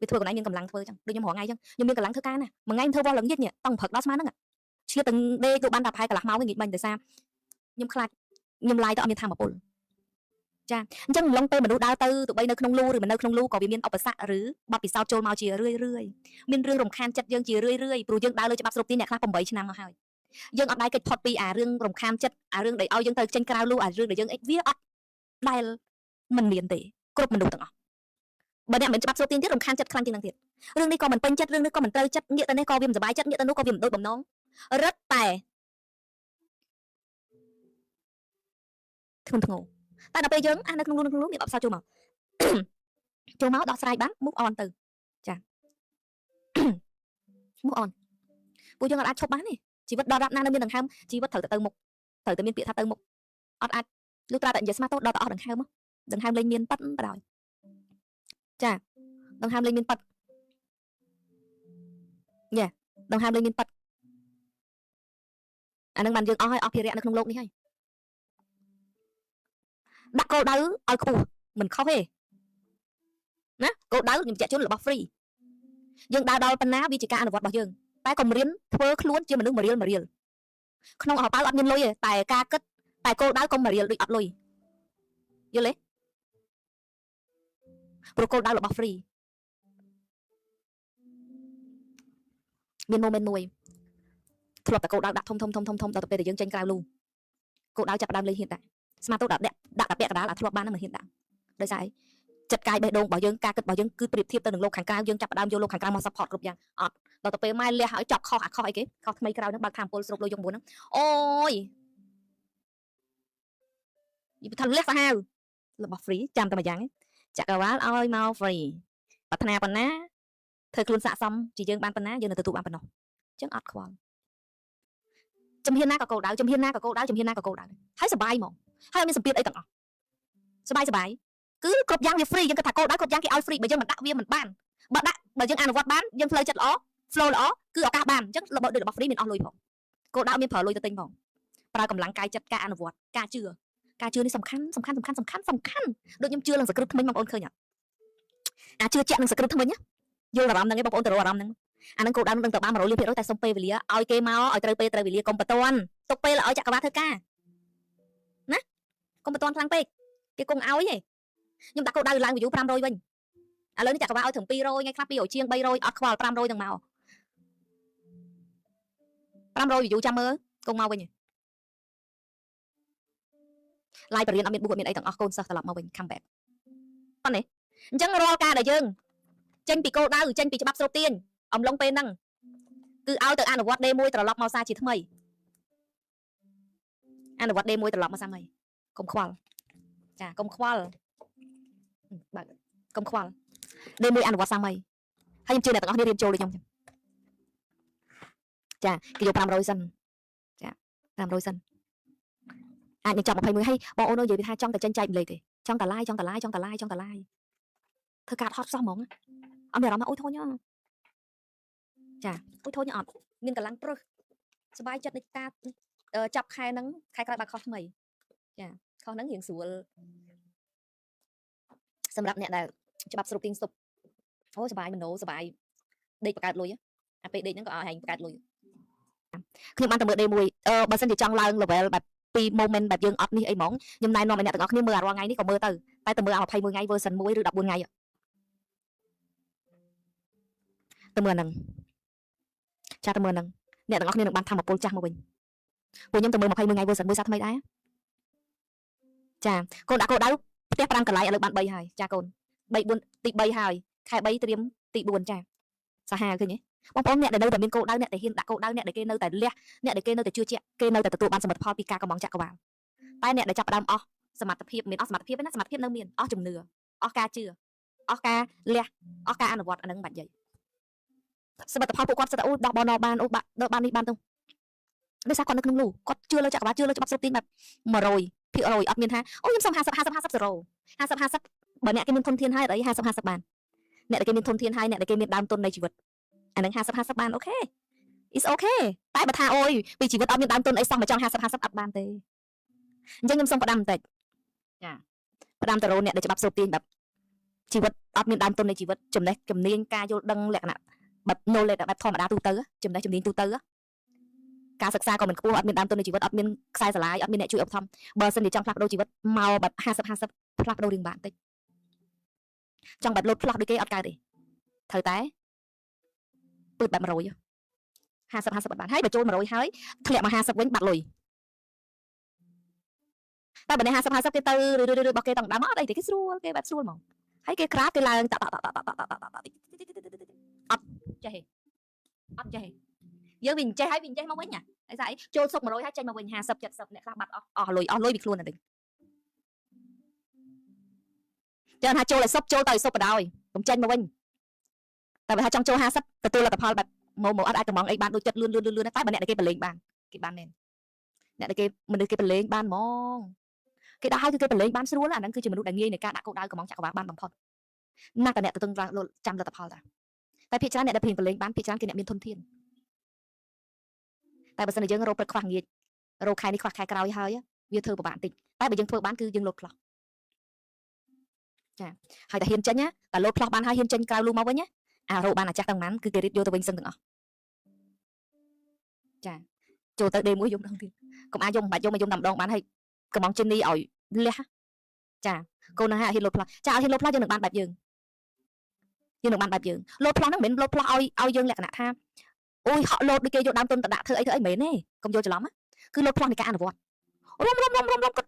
វាធ្វើកូនឯងមានកម្លាំងធ្វើចឹងដូចខ្ញុំរាល់ថ្ងៃចឹងខ្ញុំមានកម្លាំងធ្វើការណាមួយថ្ងៃធ្វើវល់ល្ងាចនេះតង់ព្រឹកដល់ស្មានហ្នឹងឆ្លៀតទាំងដេកទៅបានតែប្រហែលកន្លះម៉ោងងាយបាញ់ដោយសារខ្ញុំខ្លាចខ្ញុំឡាយទៅអត់មានធម៌ពលចាអញ្ចឹងឡងពេលមនុស្សដើរទៅទោះបីនៅក្នុងលូឬមិននៅក្នុងលូក៏វាមានឧបសគ្គឬបទពិសោធន៍ចូលមកជារឿយរឿយមានរឿងរំខានចិត្តយើងជារឿយរឿយព្រោះយើងដើរលើច្បាប់ស្រូបទីអ្នកខ្លះ8ឆ្នាំមកហើយយើងអត់ដែរកិច្ចផុតពីអារឿងរំខានចិត្តអារឿងដែលឲ្យយើងទៅចេញក្រៅលូអារឿងដែលយើងអីវាអត់ដែលមិនមានទេគ្រប់មនុស្សទាំងអស់បើអ្នកមិនច្បាប់ស្រូបទីទៀតរំខានចិត្តខ្លាំងជាងនឹងទៀតរឿងនេះក៏មិនពេញចិត្តរឿងនេះក៏មិនត្រូវចិត្តងាកទៅនេះក៏វាមិនសប្បាយចិត្តងាកទៅនោះក៏វាមិនដូចបំណងរឹតតែធ្ងន់ធ្ងរតែដល់ពេលយើងអានៅក្នុងនោះក្នុងនោះមានបបផ្សោតចូលមកចូលមកដោះស្រាយបាន move on ទៅចា move on ពួកយើងអត់អាចឈប់បានទេជីវិតដល់រាប់ណានៅមានដង្ហើមជីវិតត្រូវតែទៅមុខត្រូវតែមានពាក្យថាទៅមុខអត់អាចលុះត្រាតែនិយាយស្មាតដល់តែអស់ដង្ហើមដង្ហើមលែងមានប៉ិតបដ ாய் ចាដង្ហើមលែងមានប៉ិតយ៉ាដង្ហើមលែងមានប៉ិតអានឹងបានយើងអស់ហើយអស់ភារៈនៅក្នុងលោកនេះហើយដាក់គោលដៅឲ្យខ្ពស់មិនខុសទេណាគោលដៅខ្ញុំបញ្ជាក់ជូនរបស់ free យើងដើរដល់ប៉ុណ្ណាវាជាការអនុវត្តរបស់យើងតែកុំរៀនធ្វើខ្លួនជាមនុស្សមួយរៀលមួយរៀលក្នុងអប៉ៅអត់មានលុយទេតែការគិតតែគោលដៅកុំមួយរៀលដូចអត់លុយយល់ទេព្រោះគោលដៅរបស់ free មាន moment មួយធ្លាប់តែគោលដៅដាក់ធំធំធំធំធំដល់ទៅពេលដែលយើងចេញក្រៅលូគោលដៅចាប់ផ្ដើមលេងហ៊ានដាក់ស្មាតោដាក់ដាក់តែពាក់កណ្ដាលអាធ្លាប់បានមិនហ៊ានដាក់ដោយសារអីចិត្តកាយបេះដូងរបស់យើងការគិតរបស់យើងគឺប្រៀបធៀបទៅនឹងលោកខាងក្រៅយើងចាប់ផ្ដើមយកលោកខាងក្រៅមក support គ្រប់យ៉ាងអត់ដល់ទៅពេលម៉ែលះឲ្យចាប់ខុសអាខុសអីគេខុសថ្មីក្រៅហ្នឹងបើកថាមពលស្រូបលុយយក9ហ្នឹងអូយយីថាលះសាហាវរបស់ free ចាំតែមួយយ៉ាងចក្រវាលឲ្យមក free ប្រាថ្នាប៉ុណ្ណាធ្វើខ្លួនស័កសមជាយើងបានប៉ុណ្ណាយើងនៅទទួលបានប៉ុណ្ណោះអញ្ចឹងអត់ខ្វល់ជំហានណាក៏គោលដៅជំហានណាក៏គោលដៅជំហានណាក៏គោលដៅហើយសបាយហ្មងហើយអត់មានសម្ពាធអីទាំងអស់សបាយសបាយគឺគ្រប់យ៉ាងវា free យើងគិតថាគោលដៅគ្រប់យ៉ាងគេឲ្យ free បើយើងមិនដាក់វាមិនបានបើដាក់បើយើងអនុវត្តបានយើងផ្លូវចិត្តល្អ flow ល្អគឺឱកាសបានអញ្ចឹងរបស់ដូចរបស់ free មានអស់លុយផងគោលដៅមានប្រើលុយទៅទិញផងប្រើកម្លាំងកាយចិត្តការអនុវត្តការជឿការជឿនេះសំខាន់សំខាន់សំខាន់សំខាន់សំខាន់ដូចខ្ញុំជឿនឹងសក្រិតថ្មិញបងប្អូនឃើញអត់អាជឿជាក់នឹងសក្រិតថ្មិញយល់អារម្មណ៍ហ្នឹងឯងបងប្អូនទៅរកអារម្មណ៍ហ្នឹងអាហ្នឹងគោលដៅនឹងទៅបាន100លានភាគរយតែសុំពេលវេលាឲ្យគេមកឲ្យត្រូវពេលត្រូវវេលាកុំបន្ទាន់ទុកពេលឲ្យចក្រវាលធ្វើការណាកុំបន្ទាន់ខ្លាំងពេកគេគង់ឲ្យឯងខ្ញុំដាក់គោលដៅឡើង view 500វិញឥឡូវនេះចក្រវាលឲ្យត្រឹម200ថ្ងៃខ្លះ200ជាង300អត់ខ្វល់500ទាំងមក500 view ចាំមើលគង់មកវិញ live បរៀនអត់មានបុះអត់មានអីទាំងអស់កូនសិស្សត្រឡប់មកវិញ come back អត់ទេអញ្ចឹងរាល់ការដែលយើងចេញពីគោលដៅចេញពីច្បាប់ស្រូបទាញអំឡុងពេលហ្នឹងគឺឲ្យទៅអនុវត្ត D1 ត្រឡប់មកសារជាថ្មីអនុវត្ត D1 ត្រឡប់មកសារថ្មីកុំខ្វល់ចាកុំខ្វល់បើកុំខ្វល់ D1 អនុវត្តសារថ្មីហើយខ្ញុំជឿអ្នកទាំងអស់គ្នារៀនចូលដូចខ្ញុំចឹងចាគេយក500សិនចា500សិនអាចនឹងចាប់21ហើយបងអូននិយាយថាចង់តែចេញចែកម្លេចទេចង់តែ live ចង់តែ live ចង់តែ live ចង់តែ live ធ្វើការហត់សោះហ្មងអត់មានអារម្មណ៍ថាអូយធុញចាអូយធុញអត់មានកម្លាំងព្រឹសសบายចិត្តនៃការចាប់ខែហ្នឹងខែក្រោយបើខុសថ្មីចាខុសហ្នឹងរៀងស្រួលសម្រាប់អ្នកដែលច្បាប់ស្រូបទាញស្ទប់អូសบายមโนសบายដេកបង្កើតលុយអាពេលដេកហ្នឹងក៏ឲ្យឯងបង្កើតលុយខ្ញុំបានតែមើល D1 អឺបើសិនជាចង់ឡើង level បែបពី moment បែបយើងអត់នេះអីហ្មងខ្ញុំណែនាំឲ្យអ្នកទាំងអស់គ្នាមើលអារាល់ថ្ងៃនេះក៏មើលទៅតែទៅមើលអា21ថ្ងៃ version 1ឬ14ថ្ងៃទៅមើលហ្នឹងចាទៅមើលហ្នឹងអ្នកទាំងអស់គ្នានឹងបានធម្មពលចាស់មកវិញពួកខ្ញុំទៅមើល21ថ្ងៃ version 1សាថ្មីដែរចាកូនដាក់គោលដៅផ្ទះ5កន្លែងឥឡូវបាន3ហើយចាកូន3 4ទី3ហើយខែ3ត្រៀមទី4ចាសាហាវឃើញទេបងប្អូនអ្នកដែលនៅតែមានគោលដៅអ្នកដែលហ៊ានដាក់គោលដៅអ្នកដែលគេនៅតែលះអ្នកដែលគេនៅតែជឿជាក់គេនៅតែទទួលបានសមិទ្ធផលពីការកំងចក្រវាលតែអ្នកដែលចាប់ផ្ដើមអស់សមត្ថភាពមានអស់សមត្ថភាពទេណាសមត្ថភាពនៅមានអស់ជំនឿអស់ការជឿអស់ការលះអស់ការអនុវត្តអានឹងបាច់និយាយសមិទ្ធផលពួកគាត់សិតតែអូដោះបណបានអូបាក់ដោះបាននេះបានទៅដោយសារគាត់នៅក្នុងលូគាត់ជឿលើចក្រវាលជឿលើច្បាប់ស្រូបទាញបែប100%អត់មានថាអូខ្ញុំសុំ50 50 50 0 50 50បើអ្នកគេមានធនធានហើយអត់អី50 50បានអ្នកដែលគេមានធនធានហើយអ្នកដែលគេមានដើមទុននៃជីវិតអានឹង50 50បាន okay is okay តែបើថាអូយពីជីវិតអត់មានដើមទុនអីសោះមកចង់50 50អត់បានទេអញ្ចឹងខ្ញុំសូមផ្ដាំបន្តិចចាផ្ដាំទៅរោអ្នកដែលច្បាប់ស្រូបទាញបែបជីវិតអត់មានដើមទុននៃជីវិតចំណេះជំនាញការយល់ដឹងលក្ខណៈបែប knowledge បែបធម្មតាទូទៅចំណេះជំនាញទូទៅការសិក្សាក៏មិនខ្ពស់អត់មានដើមទុននៃជីវិតអត់មានខ្សែស្រឡាយអត់មានអ្នកជួយឧបត្ថម្ភបើសិនជាចង់ផ្លាស់ប្ដូរជីវិតមកបែប50 50ផ្លាស់ប្ដូររឿងបាក់បន្តិចចង់បែបលោតផ្លោះដូចគេអត់កើតទេត្រូវតែពើតបែប100 50 50អត់បានហើយបើចូល100ហើយធ្លាក់មក50វិញបាត់លុយតែបើនេះ50 50គេទៅរឿយៗរបស់គេតាំងដើមអត់អីទេគេស្រួលគេបែបស្រួលហ្មងហើយគេក្រាបគេឡើងតតតតតតតតតអត់ចេះទេអត់ចេះទេយើងវាចេះហើយវាចេះមកវិញណាអីស្អីចូលសុក100ហើយចេញមកវិញ50 70អ្នកខ្លះបាត់អស់អស់លុយអស់លុយពីខ្លួនទៅចឹងថាចូលឲ្យសុបចូលទៅឲ្យសុបបដ ாய் កុំចេញមកវិញតែបើថាចង់ចូល50ទទួលលទ្ធផលបែបមកមកអត់អាចកំងអីបានដូចចិត្តលឿនលឿនលឿនលឿនតែបើអ្នកដែលគេប្រឡែងបានគេបានមែនអ្នកដែលគេមនុស្សគេប្រឡែងបានហ្មងគេដាក់ឲ្យគឺគេប្រឡែងបានស្រួលអាហ្នឹងគឺជាមនុស្សដែលងាយនៃការដាក់គោលដៅកំងចក្រវាលបានបំផុតណាស់តែអ្នកទៅចាំលទ្ធផលតាតែភាគច្រើនអ្នកដែលព្រៀងប្រឡែងបានភាគច្រើនគេអ្នកមានធនធានតែបើសិនជាយើងរកព្រឹកខ្វះងាយរកខែនេះខ្វះខែក្រោយហើយវាធ្វើពិបាកបន្តិចតែបើយើងធ្វើបានគឺយើងលោតផ្លោះចាហើយតែហ៊ានចេញណាតែលោតផ្លោះបានហើយហ៊ានចេញក្រៅលូមកវិញណាអារោបានអាចាស់ទាំងម៉ានគឺគេរៀបយកទៅវិញសឹងទាំងអស់ចាចូលទៅ D1 យំដងទៀតកុំអាចយំបាច់យំមកយំតែម្ដងបានហើយកុំងជិននេះឲ្យលះចាកូននឹងឲ្យហ៊ានលោតផ្លោះចាឲ្យហ៊ានលោតផ្លោះយើងនឹងបានបែបយើងយើងនឹងបានបែបយើងលោតផ្លោះហ្នឹងមិនមែនលោតផ្លោះឲ្យឲ្យយើងលក្ខណៈថាអូយហក់លោតដូចគេយកដើមទុនទៅដាក់ធ្វើអីធ្វើអីមិនមែនទេកុំយកច្រឡំណាគឺលោតផ្លោះនៃការអនុវត្តរុំរុំរុំរុំរុំគាត់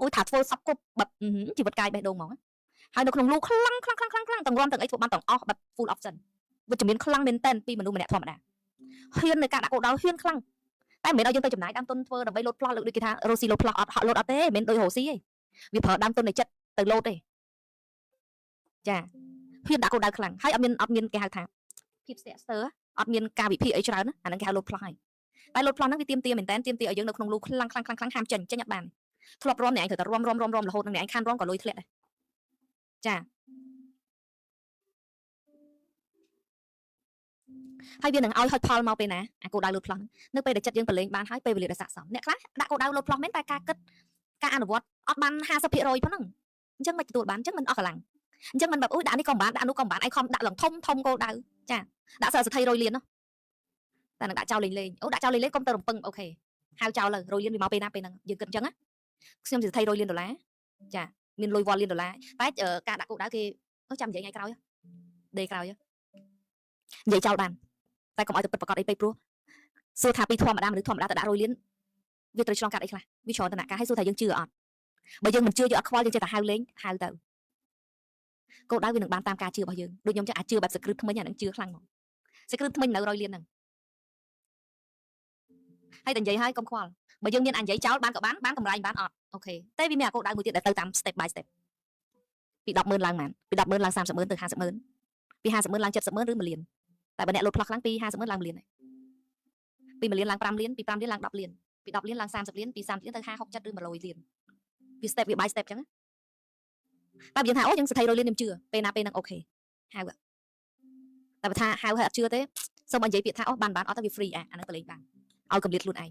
អូយថាធ្វើសពគ្រប់បែបជីវិតកាយបេះដូងហ្មងហើយនៅក្នុងលូខ្លាំងខ្លាំងខ្លាំងខ្លាំងខ្លាំងទាំងរំទាំងអីធ្វើបានទាំងអស់បែប full option វិជ្ជមានខ្លាំងមែនតែនពីមនុស្សម្នាក់ធម្មតាហ៊ានในការដាក់គោលដៅហ៊ានខ្លាំងតែមិនមែនឲ្យយើងទៅចំណាយដើមទុនធ្វើដើម្បីលោតផ្លោះលើកដូចគេថារ៉ូស៊ីលោតផ្លោះអត់ហក់លោតអត់ទេមិនមែនដូចរ៉ូស៊ីទេវាប្រើដើមទុននៃចិត្តទៅលោតទេចាហ៊ានដាក់គោលដៅខ្លាំងហើយអត់មានអត់មានគេហៅថាភាពស្ទាក់ស្ទើរអត់មានការវិភាគអីច្រើនណាអាហ្នឹងគេហៅលោតផ្លោះហើយតែលោតផ្លោះហ្នឹងវាទៀមទាមែនតើទៀមទាឲ្យយើងនៅក្នុងលូខ្លាំងខ្លាំងខ្លាំងខ្លាំងហាមចេញចេញអត់បានធ្លាប់រំអ្នកឯងត្រូវតែរំរំរំរំរហូតនឹងអ្នកឯងខានរំក៏លុយធ្លាក់ដែរចាហើយវានឹងឲ្យហុចផលមកពេលណាអាគោលដៅលោតផ្លោះហ្នឹងនៅពេលដែលចិត្តយើងប្រឡែងបានហើយពេលវេលាដែលស័ក្តិសមអ្នកខ្លះដាក់គោលដៅលោតផ្លោះមែនតែការគិតការអនុវត្តអត់បាន50%ប៉ុណ្ណឹងអញ្ចឹងមិនទទួលបានអញ្ចឹងមិនអស់កម្លាំងអញ្ចឹងមិនបែបអូយដាក់នេះក៏មិនបានដាក់នោះក៏មិនបានឯងខំដាក់ឡើងធំធំគោលដៅចាដាក់សិស្សថៃ100លាននោះតែនឹងដាក់ចោលលេងលេងអូដាក់ចោលលេងលេងកុំទៅរំពឹង okay ហៅចោលទៅ100លានវាមកពេលណាពេលហ្នឹងយើងគិតអញ្ចឹងណាខ្ញុំជាស្ថិ100លានដុល្លារចាមានលុយវ៉ាល់លានដុល្លារតែការដាក់គោលដៅគេអូចាំនិយាយថ្ងៃក្រោយដេក្រោយនិយាយចោលបានតែកុំឲ្យទៅពិតប្រកបអីពេកព្រោះសួរថាពីធម្មតាមនុស្សធម្មតាទៅដាក់100លានវាត្រូវឆ្លងកាត់អីខ្លះវាច្រើនតំណាក់ការឲ្យសួរថាយើងជឿអត់ បើយើងមិនជឿយើងអត់ខ្វល់យើងចេះតែហៅលេងហៅទៅគោលដៅវានឹងបានតាមការជឿរបស់យើងដូចខ្ញុំចឹងអាចជឿបែបសក្រិតថ្មិញអានឹងជឿខ្លាំងហ្មងសក្រិតថ្មិញនៅ100លានហ្នឹងហើយតែនិយាយហើយកុំខ្វល់បើយើងមានអញ្ញៃចោលបានក៏បានបានកម្រៃបានអត់អូខេតែវាមានអាគោលដៅមួយទៀតដែលទៅតាម step by step ពី100000ឡើងប៉ុន្មានពី100000ឡើង300,000ទៅ500,000ពី500,000ឡើង700,000ឬ1លានតែបើអ្នកលោតផ្លោះខ្លាំងពី500,000ឡើង1លានហើយពី1លានឡើង5លានពី5លានឡើង10លានពី10លានឡើង30លានពី30លានទៅ50 60 70ឬ100លានវា step វា by step ចឹងតែយើងថាអូយើងសថី100លានខ្ញុំជឿពេលណាពេលហ្នឹងអូខេហៅតែបើថាហៅហើយអត់ជឿទេសូមឲ្យនិយាយពាក្យថាអូបានបានអត់ទៅវា free អាហ្នឹងទៅលេងបានឲ្យកម្រិតខ្លួនឯង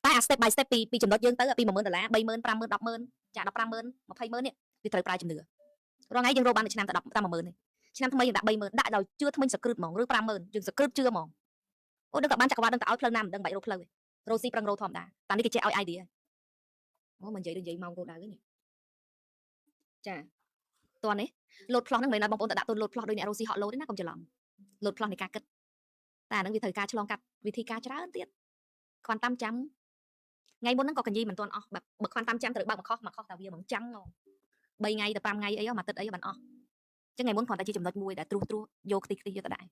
តែអា step by step ពីចំណុចយើងទៅពី10000ដុល្លារ30000 50000 100,000ចា150,000 200,000នេះវាត្រូវប្រើជំនឿរាល់ថ្ងៃយើងរកបានមួយឆ្នាំតែ10តែ10000ទេឆ្នាំថ្មីយើងដាក់30000ដាក់ដោយជឿថ្មិញសក្រិតហ្មងឬ50000យើងសក្រិតជឿហ្មងអូដឹងតែបានចក្រវាលដឹងតែឲ្យផ្លូវណាមិនដឹងបាច់រកផ្លូវទេរកស៊ីប្រឹងរកធម្មតាតានេះគេចេះឲ្យ idea អូមិននិយាយដូចនិយាយម៉ោងគោលដៅនេះចាតោះនេះលោតផ្លោះហ្នឹងមិនមែនឲ្យបងប្អូនទៅដាក់ទុនលោតផ្លោះដូចអ្នករកស៊ីហក់លោតទេណាកុំច្រឡំលោតផ្លោះនៃការគិតតែអាហ្នឹងវាត្រូវការឆ្លងកាត់វិធីការច្រើនទៀតខ្វាន់តាមចាំថ្ងៃមុនហ្នឹងក៏កញ្ញីមិនទាន់អស់បែបបើខ្វាន់តាមចាំត្រូវបើកមកខុសមកខុសតែវាហ្មងចាំង3ថ្ងៃទៅ5ថ្ងៃអីមួយអាទិត្យអីបានអស់ចឹងថ្ងៃមុនគ្រាន់តែជាចំណុចមួយដែលត្រួសត្រាសយកខ្ទិះខ្ទិះយកទៅដែរ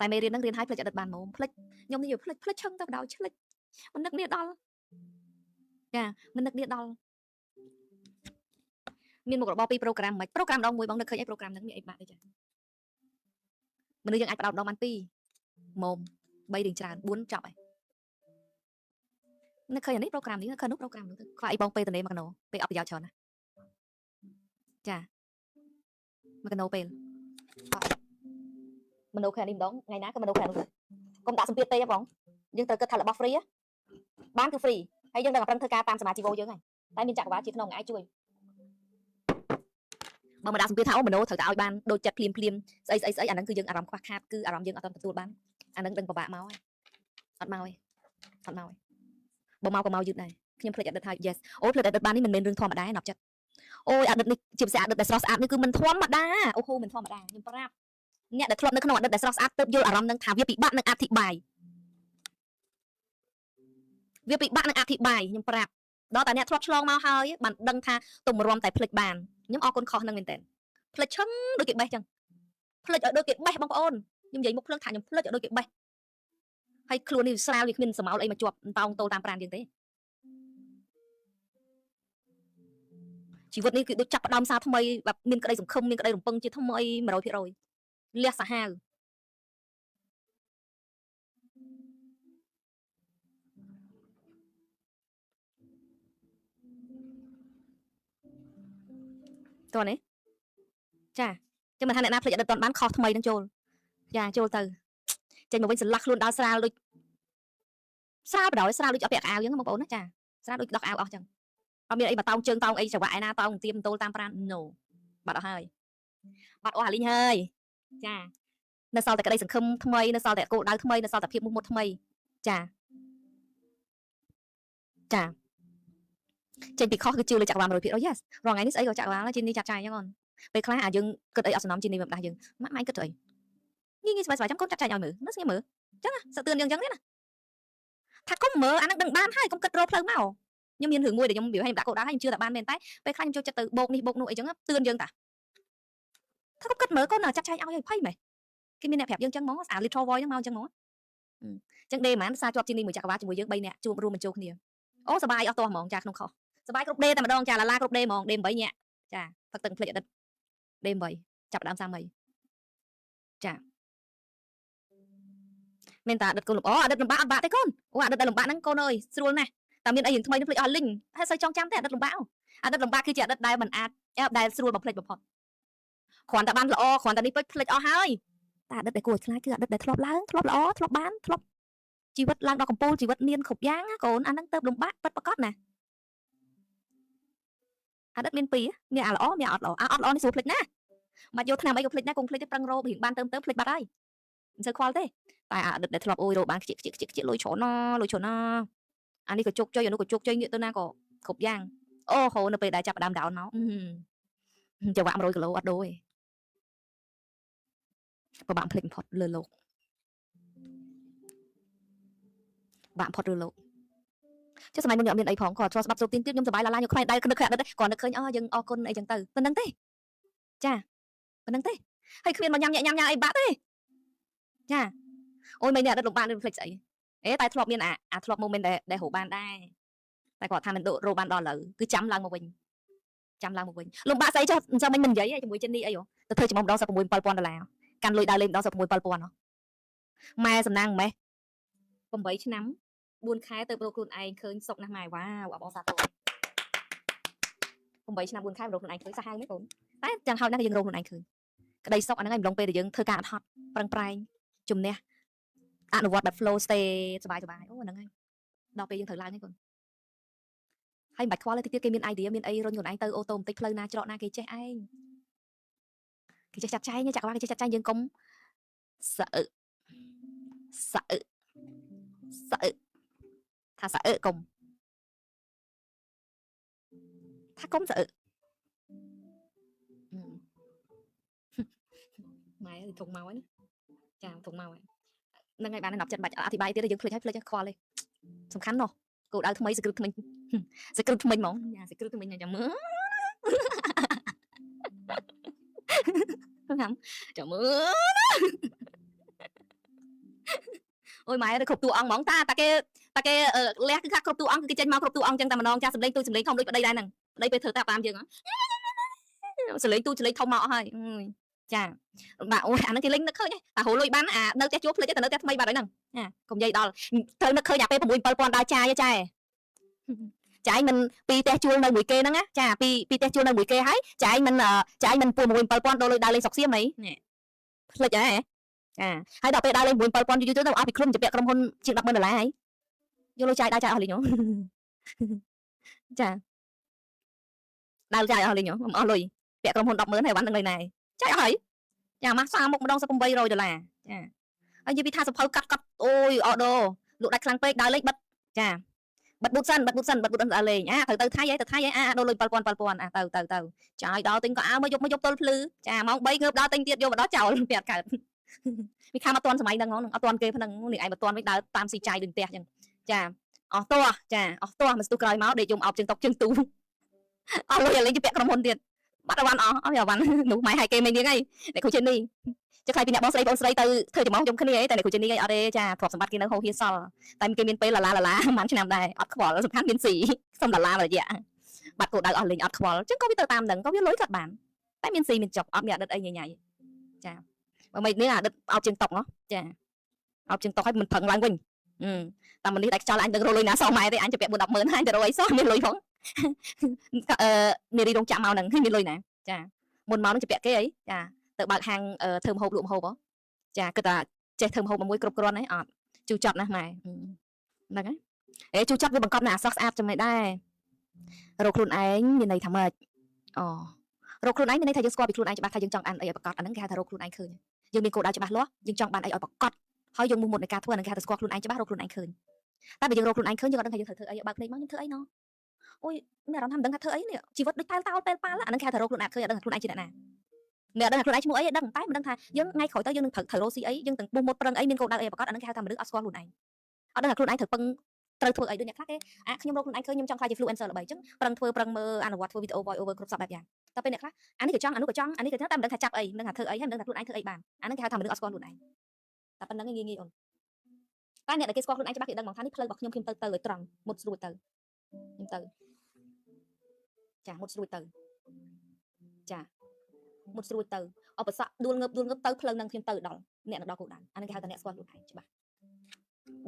តែមេរៀនហ្នឹងរៀនឲ្យភ្លេចអតីតបានហ្មងភ្លេចខ្ញុំនេះភ្លេចភ្លេចឈឹងទៅបដ ாய் ឆ្លិចមិននឹកនេះដល់ចាមិននឹកនេះដល់មានមុខរបរពីរប្រូក្រាមមិនប្រូក្រាមដងមួយបងនឹកឃើញអីប្រូក្រាមហ្នឹងមានអីបាក់ទេចាមនុស្សយើងអាចបដោតដងបាន2មុំ3រៀងច្រើន4ចប់ហើយនឹកឃើញអានេះប្រូក្រាមនេះនឹកឃើញនោះប្រូក្រាមនោះទៅខ្វះអីបងពេលតនេមកកណោពេលអត់ប្រយោជន៍ច្រើនណាចាមកកណោពេលមនោខែនេះម្ដងថ្ងៃណាក៏មនោខែនោះទៅកុំដាក់សម្ពាធទេបងយើងត្រូវគិតថារបស់ free បានគឺ free ហើយយើងនឹងប្រឹងធ្វើការតាមសមាជីវោយើងហើយតែមានចក្រវាលជាក្នុងអាចជួយបើមកដាក់សម្ពាធថាអូមនោត្រូវតែឲ្យបានដូចចិត្តភ្លាមភ្លាមស្អីស្អីស្អីអាហ្នឹងគឺយើងអារម្មណ៍ខ្វះខាតគឺអារម្មណ៍យើងអត់ទទួលបានអាហ្នឹងដឹងពិបាកមកហើយអត់មកទេអត់មកទេបើមកក៏មកយឺតដែរខ្ញុំភ្លេចអតីតហើយ yes អូភ្លេចអតីតបាននេះមិនមែនរឿងធម្មតាទេណប់ចិត្តអូយអតីតនេះជាពិសេសអតីតដែលស្រស់ស្អាតនេះគឺមិនធម្មតាអូហូមិនធម្មតាខ្ញុំប្រាប់អ្នកដែលធ្លាប់នៅក្នុងអតីតដែលស្រស់ស្អាតទើបយល់អារម្មណ៍នឹងថាវាពិបាកនឹងអធិប្បាយវាពិបាកនឹងអធិប្បាយខ្ញុំប្រាប់ដល់តែអ្នកធ្លាប់ឆ្លងមកហើយបានដឹងថាទម្រាំតែភ្លេចបានខ្ញុំអរគុណខុសនឹងមែនតើភ្លេចឈឹងដូចគេបេះចឹងភ្លេចឲ្យដូចគេបេះបងប្អូនខ្ញុំនិយាយមុខភ្លើងថាខ្ញុំភ្លេចឲ្យដូចគេបេះហើយខ្លួននេះស្រាលវាគ្មានសមោលអីមកជាប់តោងតូលតាមប្រានយើងទេជីវិតនេះគឺដូចចាប់ផ្ដើមសារថ្មីបែបមានក្តីសង្ឃឹមមានក្តីរំពឹងជាថ្មី100%លះសាហាវតោះនេះចាចាំមិនថាអ្នកណាភ្លេចអតីតបានខុសថ្មីនឹងចូលចាចូលទៅចេញមកវិញស្រឡះខ្លួនដល់ស្រាលដូចស្រាលបដ ாய் ស្រាលដូចអត់ពាក់កៅអៅចឹងបងប្អូនណាចាស្រាលដូចដោះកៅអៅអស់ចឹងអត់មានអីមកតោងជើងតោងអីច្រវាក់ឯណាតោងទៀមទល់តាមប្រាន no បាត់អស់ហើយបាត់អស់អាលីងហើយចានៅសល់តែក្តីសង្ឃឹមថ្មីនៅសល់តែគោលដៅថ្មីនៅសល់តែភាពមុះមុតថ្មីចាចាចេញពីខុសគឺជឿលើចក្រវាល100% yes រាល់ថ្ងៃនេះស្អីក៏ចក្រវាលជានេះចាត់ចែងចឹងអូនពេលខ្លះអាយើងគិតអីអត់សំណំជានេះមិនដាស់យើងម៉ាក់ម៉ាញ់គិតទៅអីងាយងាយស្បាយស្បាយចាំកូនចាត់ចែងឲ្យមើលនៅស្ងៀមមើលចឹងណាសើទឿនយើងចឹងទេណាថាកុំមើលអានឹងដឹងបានហើយកុំគិតរកផ្លូវមកខ្ញុំមានរឿងមួយដែលខ្ញុំវាឲ្យខ្ញុំដាក់គោលដៅហើយខ្ញុំជឿថាបានមែនតែពេលខ្លះខ្ញុំចូលចិត្តទៅបោកនេះបោកនោះអីចឹងទឿនយើងតាថាកុំគិតមើលកូនចាត់ចែងឲ្យឲ្យភ័យម៉េចគេមានអ្នកប្រាប់យើងចឹងហ្មងអា little voice ហ្នឹងមកចឹងហ្មងចឹងដេហ្មងសារជាប់ជានេះមួយចក្រវាលជាមួយយើង3នាក់ជួបរួមបញ្ចូលគ្នាអូសបាយអស់តោះហ្មងចាក្នុងខុសសបាយគ្រប់ដេតែម្ដងចាឡាឡាគ្រប់ដេហ្មងដេ8ញាក់ចាផឹកទឹកភ្លេចអតីតដេ8ចាប់ដើមសាមីចាមានតាអតីតកូនលំអអតីតលំបាកអត់បាក់ទេកូនអូអតីតដែលលំបាកហ្នឹងកូនអើយស្រួលណាស់តែមានអីរឿងថ្មីនឹងភ្លេចអស់លីងហើយសូវចង់ចាំទេអតីតលំបាកអតីតលំបាកគឺជាអតីតដែលមិនអាចដែលស្រួលបំភ្លេចបំផុតគ្រាន់តែបានល្អគ្រាន់តែនេះពេចភ្លេចអស់ហើយតែអតីតដែលគួរឲ្យខ្លាចគឺអតីតដែលធ្លាប់ឡើងធ្លាប់ល្អធ្លាប់បានធ្លាប់ជីវិតឡើងដល់កំពូលជីវិតមានគ្រប់យ៉ាងណាកូនអាហ្នឹងទៅលំបាកពិតប្រាកដណាអតីតមានពីរមានអាល្អមានអត់ល្អអាអត់ល្អនេះស្រួលភ្លេចណាមកយកថ្នាំអីក៏ភ្លេចដែរកុំភ្លេចទេប្រឹងរោបរៀងបានទៅទៅភ្លេចបាត់ហើយមិនសូវខ្វល់ទេតែអតីតដែលធ្លាប់អូយរោបានខ្ជិកខ្ជិកខ្ជិកខ្ជិកលុយច្រើនណាលុយច្រើនណាអានេះក៏ជោគជ័យអានោះក៏ជោគជ័យងាកទៅណាក៏គ្រប់យ៉ាងអូហូនៅពេលដែលចាប់ដើមដោនមកចង្វាក់100គីឡូអត់ដូរទេពិបាកភ្លេចបំផុតលើលោកបាក់ផុតលើលោក ចុះសម័យមុនខ្ញុំអត់មានអីផងគាត់ធ្លាប់ស្ដាប់ស្រូបទៀងទៀតខ្ញុំសប្បាយឡាឡាខ្ញុំខ្លាចដែរនឹកឃើញអត់ទេគាត់នឹកឃើញអូយើងអរគុណអីចឹងទៅប៉ុណ្្នឹងទេចាប៉ុណ្្នឹងទេហើយគ្មានមកញ៉ាំញាក់ញ៉ាំញ៉ាំអីបាក់ទេចាអូយមិននេះអត់លំបាកនឹងភ្លេចស្អីអេតែធ្លាប់មានអាធ្លាប់ moment ដែលរកបានដែរតែគាត់ថាមិនរកបានដល់ឥឡូវគឺចាំឡើងមកវិញចាំឡើងមកវិញលំបាកស្អីចុះអញ្ចឹងមិននិយាយជាមួយចិននេះអីទៅធ្វើចំម្ដង16 7000ដុល្លារកាន់លុយដើរលេងម្ដង16 7000ហ៎ម៉ែសំណាងម៉េះ8ឆ្នាំ4ខែទៅរកខ្លួនឯងឃើញសុកណាស់ម៉ែវ៉ាវអបអរសាទរ8ឆ្នាំ4ខែរកខ្លួនឯងឃើញសាហាវមែនកូនតែយ៉ាងហោចណាស់យើងរកខ្លួនឯងឃើញក្តីសុខអាហ្នឹងឯងម្លងពេលដែលយើងធ្វើការអត់ហត់ប្រឹងប្រែងជំនះអនុវត្តបែប flow state សบายសบายអូហ្នឹងហើយដល់ពេលយើងត្រូវឡើងហ្នឹងកូនហើយមិនបាច់ខ្វល់ទេតិចទៀតគេមាន idea មានអីរុញខ្លួនឯងទៅអូតូបន្តិចផ្លូវណាច្រកណាគេចេះឯងគេចេះចាត់ចែងចក្រវាលគេចេះចាត់ចែងយើងកុំសអឹសអឹសអឹថាសអឹកុំថាកុំសអឹម៉ែធំមកហើយណាចាធំមកហើយហ្នឹងហើយបានដល់ចិត្តបាច់អធិប្បាយទៀតយើងភ្លេចហើយភ្លេចខ្វល់ទេសំខាន់ណោះគោលដៅថ្មីសក្រិតថ្មីសក្រិតថ្មីហ្មងយ៉ាសក្រិតថ្មីចាំមើលចាំមើលអូយម៉ែទៅគ្រប់តួអង្គហ្មងតាតាគេតាគេលះគឺថាគ្រប់តួអង្គគឺគេចេញមកគ្រប់តួអង្គចឹងតែម្ដងចាសម្លេងទូសម្លេងធំដូចប្តីដែរហ្នឹងប្តីពេលធ្វើតាតាមយើងសម្លេងទូសម្លេងធំមកអស់ហើយចាបាទអូយអាហ្នឹងគេលេងនឹកឃើញតែរលុយបានអានៅផ្ទះជួលភ្លេចតែនៅផ្ទះថ្មីបាត់ហើយហ្នឹងណាកុំនិយាយដល់ត្រូវនឹកឃើញអាពេល6 7000ដើរចាយចាយចាយមិនពីផ្ទះជួលនៅមួយគេហ្នឹងណាចាពីផ្ទះជួលនៅមួយគេហើយចាយមិនចាយមិនពួរ6 7000ដូរលុយដើរលេងស្រុកសៀមអីនេះភ្លេចហ៎ចាហើយដល់ពេលដើរលេង6 7000យូរយូរទៅអស់ពីខ្លួនជាពាក់ក្រុមហ៊ុនជាង100,000ដុល្លារហើយយកលុយចាយដើរចាយអស់លេងចាដើរចាយអស់លេងអស់លុយពាក់ក្រុមហ៊ុន100,000ហើយវ៉ាន់នឹងលុយណែចាយអស់ហើយចាម៉ាសាមុខម្ដង1800ដុល្លារចាហើយនិយាយពីថាសភៅកាត់កាត់អូយអដូលក់ដាច់ខ្លាំងពេកដើរលេងបិទចាបិទប៊ូតសិនបិទប៊ូតសិនបិទប៊ូតដើរលេងអាត្រូវទៅថៃហីទៅថៃហីអាដូរលុយ7000 7000អាទៅទៅទៅចាយដល់ទិញក៏អើមកយប់មកយប់ទល់ភ្លឺចាម៉ោង3ងើបដល់ទិញទៀតយកមកដល់ចោលពាក់កើតមានខាងអត់ទាន់សម័យហ្នឹងអត់ទាន់គេហ្នឹងនេះឯងអត់ទាន់វិញដើរតាមស៊ីចាយដូចផ្ទះចឹងចាអស់តោះចាអស់តោះមកស្ទុះក្រោយមកដេកយំអោបជើងតុកជើងទូអស់លុយឲ្យលេងជាពាក់ក្រុមហ៊ុនទៀតបាត់អវ៉ាន់អស់អស់អវ៉ាន់នោះម៉ែឲ្យគេមិននាងអីអ្នកគ្រូជេនីចុះខ្លាយពីអ្នកបងស្រីបងស្រីទៅធ្វើច្រមុះយំគ្នាអីតែអ្នកគ្រូជេនីអីអត់ទេចាទ្រព្យសម្បត្តិគេនៅហូរហៀសល់តែគេមានពេលឡាឡាឡាប្រហែលឆ្នាំដែរអត់ខ្វល់សំខាន់មានស៊ីសុំឡាឡាមួយរយៈបាត់គោលដៅអស់លេងអត់ខ្វល់ចឹងក៏វាទៅតាមនឹងក៏វាលុយក៏បានតែមានស៊ីមានចុកអត់មានអតីតអីញញ៉ៃចាបើមិននេះអតីតអោបជើងតុកហ៎ចាអោបជើងតុកឲ្យមិនប្រឹងឡើងវិញតាមនេះដាច់ខ្យល់អញទៅរកលុយណាសងម៉ែទេអញទៅពាក់4 100000ហើយទៅរកអីសោះមានលុយផងអឺនារីរោងចក្រមកហ្នឹងមានលុយណាចាមុនមកហ្នឹងជពាក់គេអីចាទៅបើកហាងធ្វើម្ហូបលក់ម្ហូបហ៎ចាគិតថាចេះធ្វើម្ហូបមួយគ្រប់គ្រាន់ហើយអត់ជូរចត់ណាស់ម៉ែហ្នឹងហើយអេជូរចត់វាបង្កប់នៅអាសោះស្អាតចំណេះដែររកខ្លួនឯងមានន័យថាម៉េចអូរកខ្លួនឯងមានន័យថាយើងស្គាល់ពីខ្លួនឯងច្បាស់ថាយើងចង់អានអីឲ្យប្រកបអាហ្នឹងគេហៅថារកខ្លួនឯងឃើញយើងមានគោលដៅច្បាស់លាស់យើងចង់បានអីឲ្យប្រកបហើយយើងមុះមុតในការធ្វើអាហ្នឹងគេហៅថាស្គាល់ខ្លួនឯងច្បាស់រកខ្លួនឯងឃើញតែបើយើងរកខ្លួនឯងឃើញយើងអត់ដឹងថាយើងត្រូវធ្វើអីបើកភ្នែកមកខ្ញុំធ្វើអីណោះអូយមានអារម្មណ៍ថាមិនដឹងថាធ្វើអីនេះជីវិតដូចតែលតោលពេលប៉ាល់អាហ្នឹងគេហៅថារកខ្លួនឯងឃើញអត់ដឹងថាខ្លួនឯងជាអ្នកណាមិនដឹងថាខ្លួនឯងឈ្មោះអីដឹងតែមិនដឹងថាយើងថ្ងៃក្រោយទៅយើងនឹងត្រូវរកស៊ីអីយើងទាំងពុះមុតប្រឹងអីមានគោលដៅអីប្រកបអាហ្នឹងគេហៅថាមនុស្សអត់ស្គាល់ខ្លួនឯងអត់ដឹងថាខ្លួនឯងត្រូវពឹងត្រូវធ្វើអីដូចអ្នកខ្លះគេអាខ្ញុំរកខ្លួនឯងឃើញខ្ញុំចង់ខ្លាចជា influencer ល្បីអញ្ចឹងប្រឹងធ្វើប្រឹងមើលអនុវត្តធ្វើវីដេអូ voice over គ្រប់សពបែបយ៉ាងតែពេលអ្នកខ្លះអានេះក៏ចង់អានោះក៏ចង់អានេះក៏ចង់តែមិនដឹងថាចាប់អីមិនដឹងថាធ្វើអីហើយមិនដឹងថាខ្លួនឯងធ្វើអីបានអាហ្នឹងគេហៅថាមនុស្សអត់ស្គាល់ខ្លួនឯងតែប៉ុណ្្នឹងងាយងាយអូនតែអ្នកដែលគេស្គាល់ខ្លួនឯងច្បាស់គេដឹងហ្មងថានេះផ្លូវរបស់ខ្ញុំខ្ញុំទៅទៅឲ្យត្រង់មុតស្រួចទៅខ្ញុំទៅចាមុតស្រួចទៅចាមុតស្រួចទៅឧបសគ្គដួលងើបដួលងើបទៅផ្លូវនឹងខ្ញុំទៅដល់អ្នកនឹងដល់គោលដៅអានឹងគេហៅថាអ្នកស្គាល់ខ្លួនឯងច្បាស់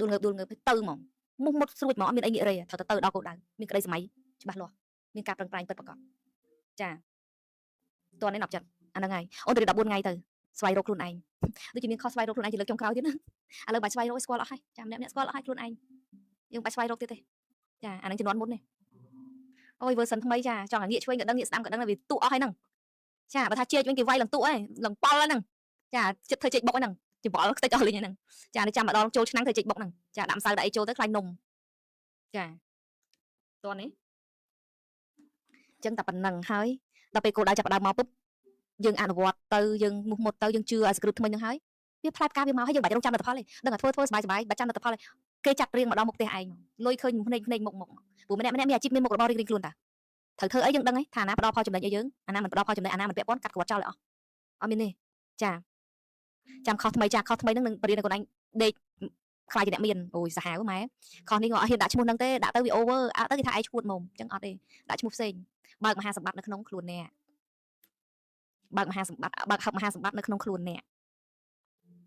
ដួលងើបដួលងើបទៅហ្មងមុខមុតស្រួចហ្មងអត់មានអីងាករេត្រូវទៅដល់គោលដៅមានក្តីសម័យច្បាស់លាស់មានការប្រឹងប្រែងពិតប្រាកដចាតើនេះណាប់ចិត្តអាហ្នឹងហើយអូនទៅ14ថ្ងៃទៅស្វែងរកខ្លួនឯងដូចជាមានខុសស្វែងរកខ្លួនឯងជាលើកចុងក្រោយទៀតណាឥឡូវបាច់ស្វែងរកឲ្យស្គាល់អស់ហើយចាំអ្នកស្គាល់អស់ហើយខ្លួនឯងយើងបាច់ស្វែងរកទៀតទេចាអាហ្នឹងជំនាន់មុននេះអូយ version ថ្មីចាចង់ឲ្យងាកឆ្វេងក៏ដឹងងាកស្ដាំក៏ដឹងវាទក់អស់ហើយហ្នឹងចាបើថាជែកវិញគេវាយឡើងទក់ហើយឡើងប៉ល់ហ្នឹងចាចិត្តធ្វើជែកបុកហ្នឹងច្បល់ខ្ទេចអស់លេងហ្នឹងចានេះចាំមកដល់ចូលឆ្នាំធ្វើជែកបុកហ្នឹងចាដាក់ម្សៅដាក់អីចូលទៅខ្លាញ់នំចាតោះនេះអញ្ចឹងតែប៉ុណ្្នឹងហើយដល់ពេលគោលដៅចាប់ដើមមកពុបយើងអនុវត្តទៅយើងមុះមុតទៅយើងជឿឲ្យសក្រិតថ្មីហ្នឹងហើយវាផ្លែផ្កាវាមកហើយយើងបាច់រងចាំលទ្ធផលទេដឹងតែធ្វើធ្វើសบายសบายបាច់ចាំលទ្ធផលទេ គេចាត់រៀងមកដល់មុខផ្ទះឯងលុយឃើញភ្នែកភ្នែកមុខមុខព្រោះម្នាក់ម្នាក់មានអាជីពមានមុខរបររៀងៗខ្លួនតាត្រូវធ្វើអីយើងដឹងហើយថាណាផ្ដល់ផលចំណេញឲ្យយើងអាណាមិនផ្ដល់ផលចំណេញអាណាមិនពាក់ព័ន្ធកាត់ក្បត់ចោលឲ្យអស់អត់មានទេចាចាំខុសថ្មីចាខុសថ្មីហ្នឹងនឹងបរិញ្ញាខ្លួនឯងដេកខ្លាចជាអ្នកមានអូយសាហាវម៉ែខុសនេះក៏អត់ហ៊ានដាក់ឈ្មោះហ្នឹងទេដាក់ទៅវា over អត់ទៅគេថាឯងឈួតមុំអញ្ចឹងអត់ទេដាក់ឈ្មោះផ្សេងបើកមហាសម្បត្តិនៅក្នុងខ្លួនអ្នកបើកមហាសម្បត្តិបើកហឹបមហាសម្បត្តិនៅក្នុងខ្លួនអ្នក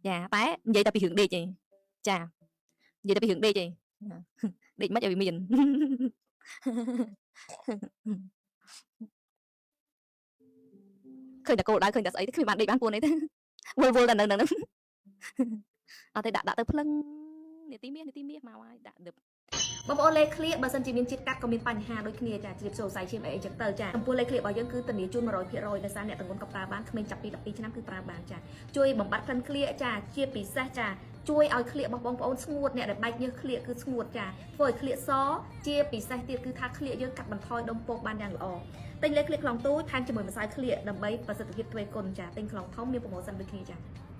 ចាតែនិយាយតែពីរឿងដេកឯងចានិយាយតែពីរឿងដេកឯងដេកមិនឲ្យវាមានឃើញតែគោលដៅឃើញតែស្អីទេគ្មានបានដេកបានពួនអីទេវល់វល់តែនៅនឹងអត់ទេដាក់ដាក់ទៅភ្លឹងនាទីមាសនាទីមាសមកហើយដាក់ដឹបបងប្អូនលេខឃ្លៀកបើសិនជាមានជាតិកាត់ក៏មានបញ្ហាដូចគ្នាចាជ្រាបចូលសៃឈាមអីអីចឹងទៅចាចំពោះលេខឃ្លៀករបស់យើងគឺធានាជូន100%ដោយសារអ្នកទម្ងន់ក៏ប្រើបានក្មេងចាប់ពី12ឆ្នាំគឺប្រើបានចាជួយបំបត្តិក្លិនឃ្លៀកចាជាពិសេសចាជួយឲ្យឃ្លៀករបស់បងប្អូនស្ងួតអ្នកដែលបែកញើសឃ្លៀកគឺស្ងួតចាធ្វើឲ្យឃ្លៀកសជាពិសេសទៀតគឺថាឃ្លៀកយើងកាត់បន្ថយដុំពកបានយ៉ាងល្អទិញលេខឃ្លៀកខ្លងទូចថែមជាមួយម្សៅឃ្លៀកដើម្បីប្រសិទ្ធភាពទ្វេគុណចាទិញខ្លងធំមាន promotion ដូចគ្នាចា។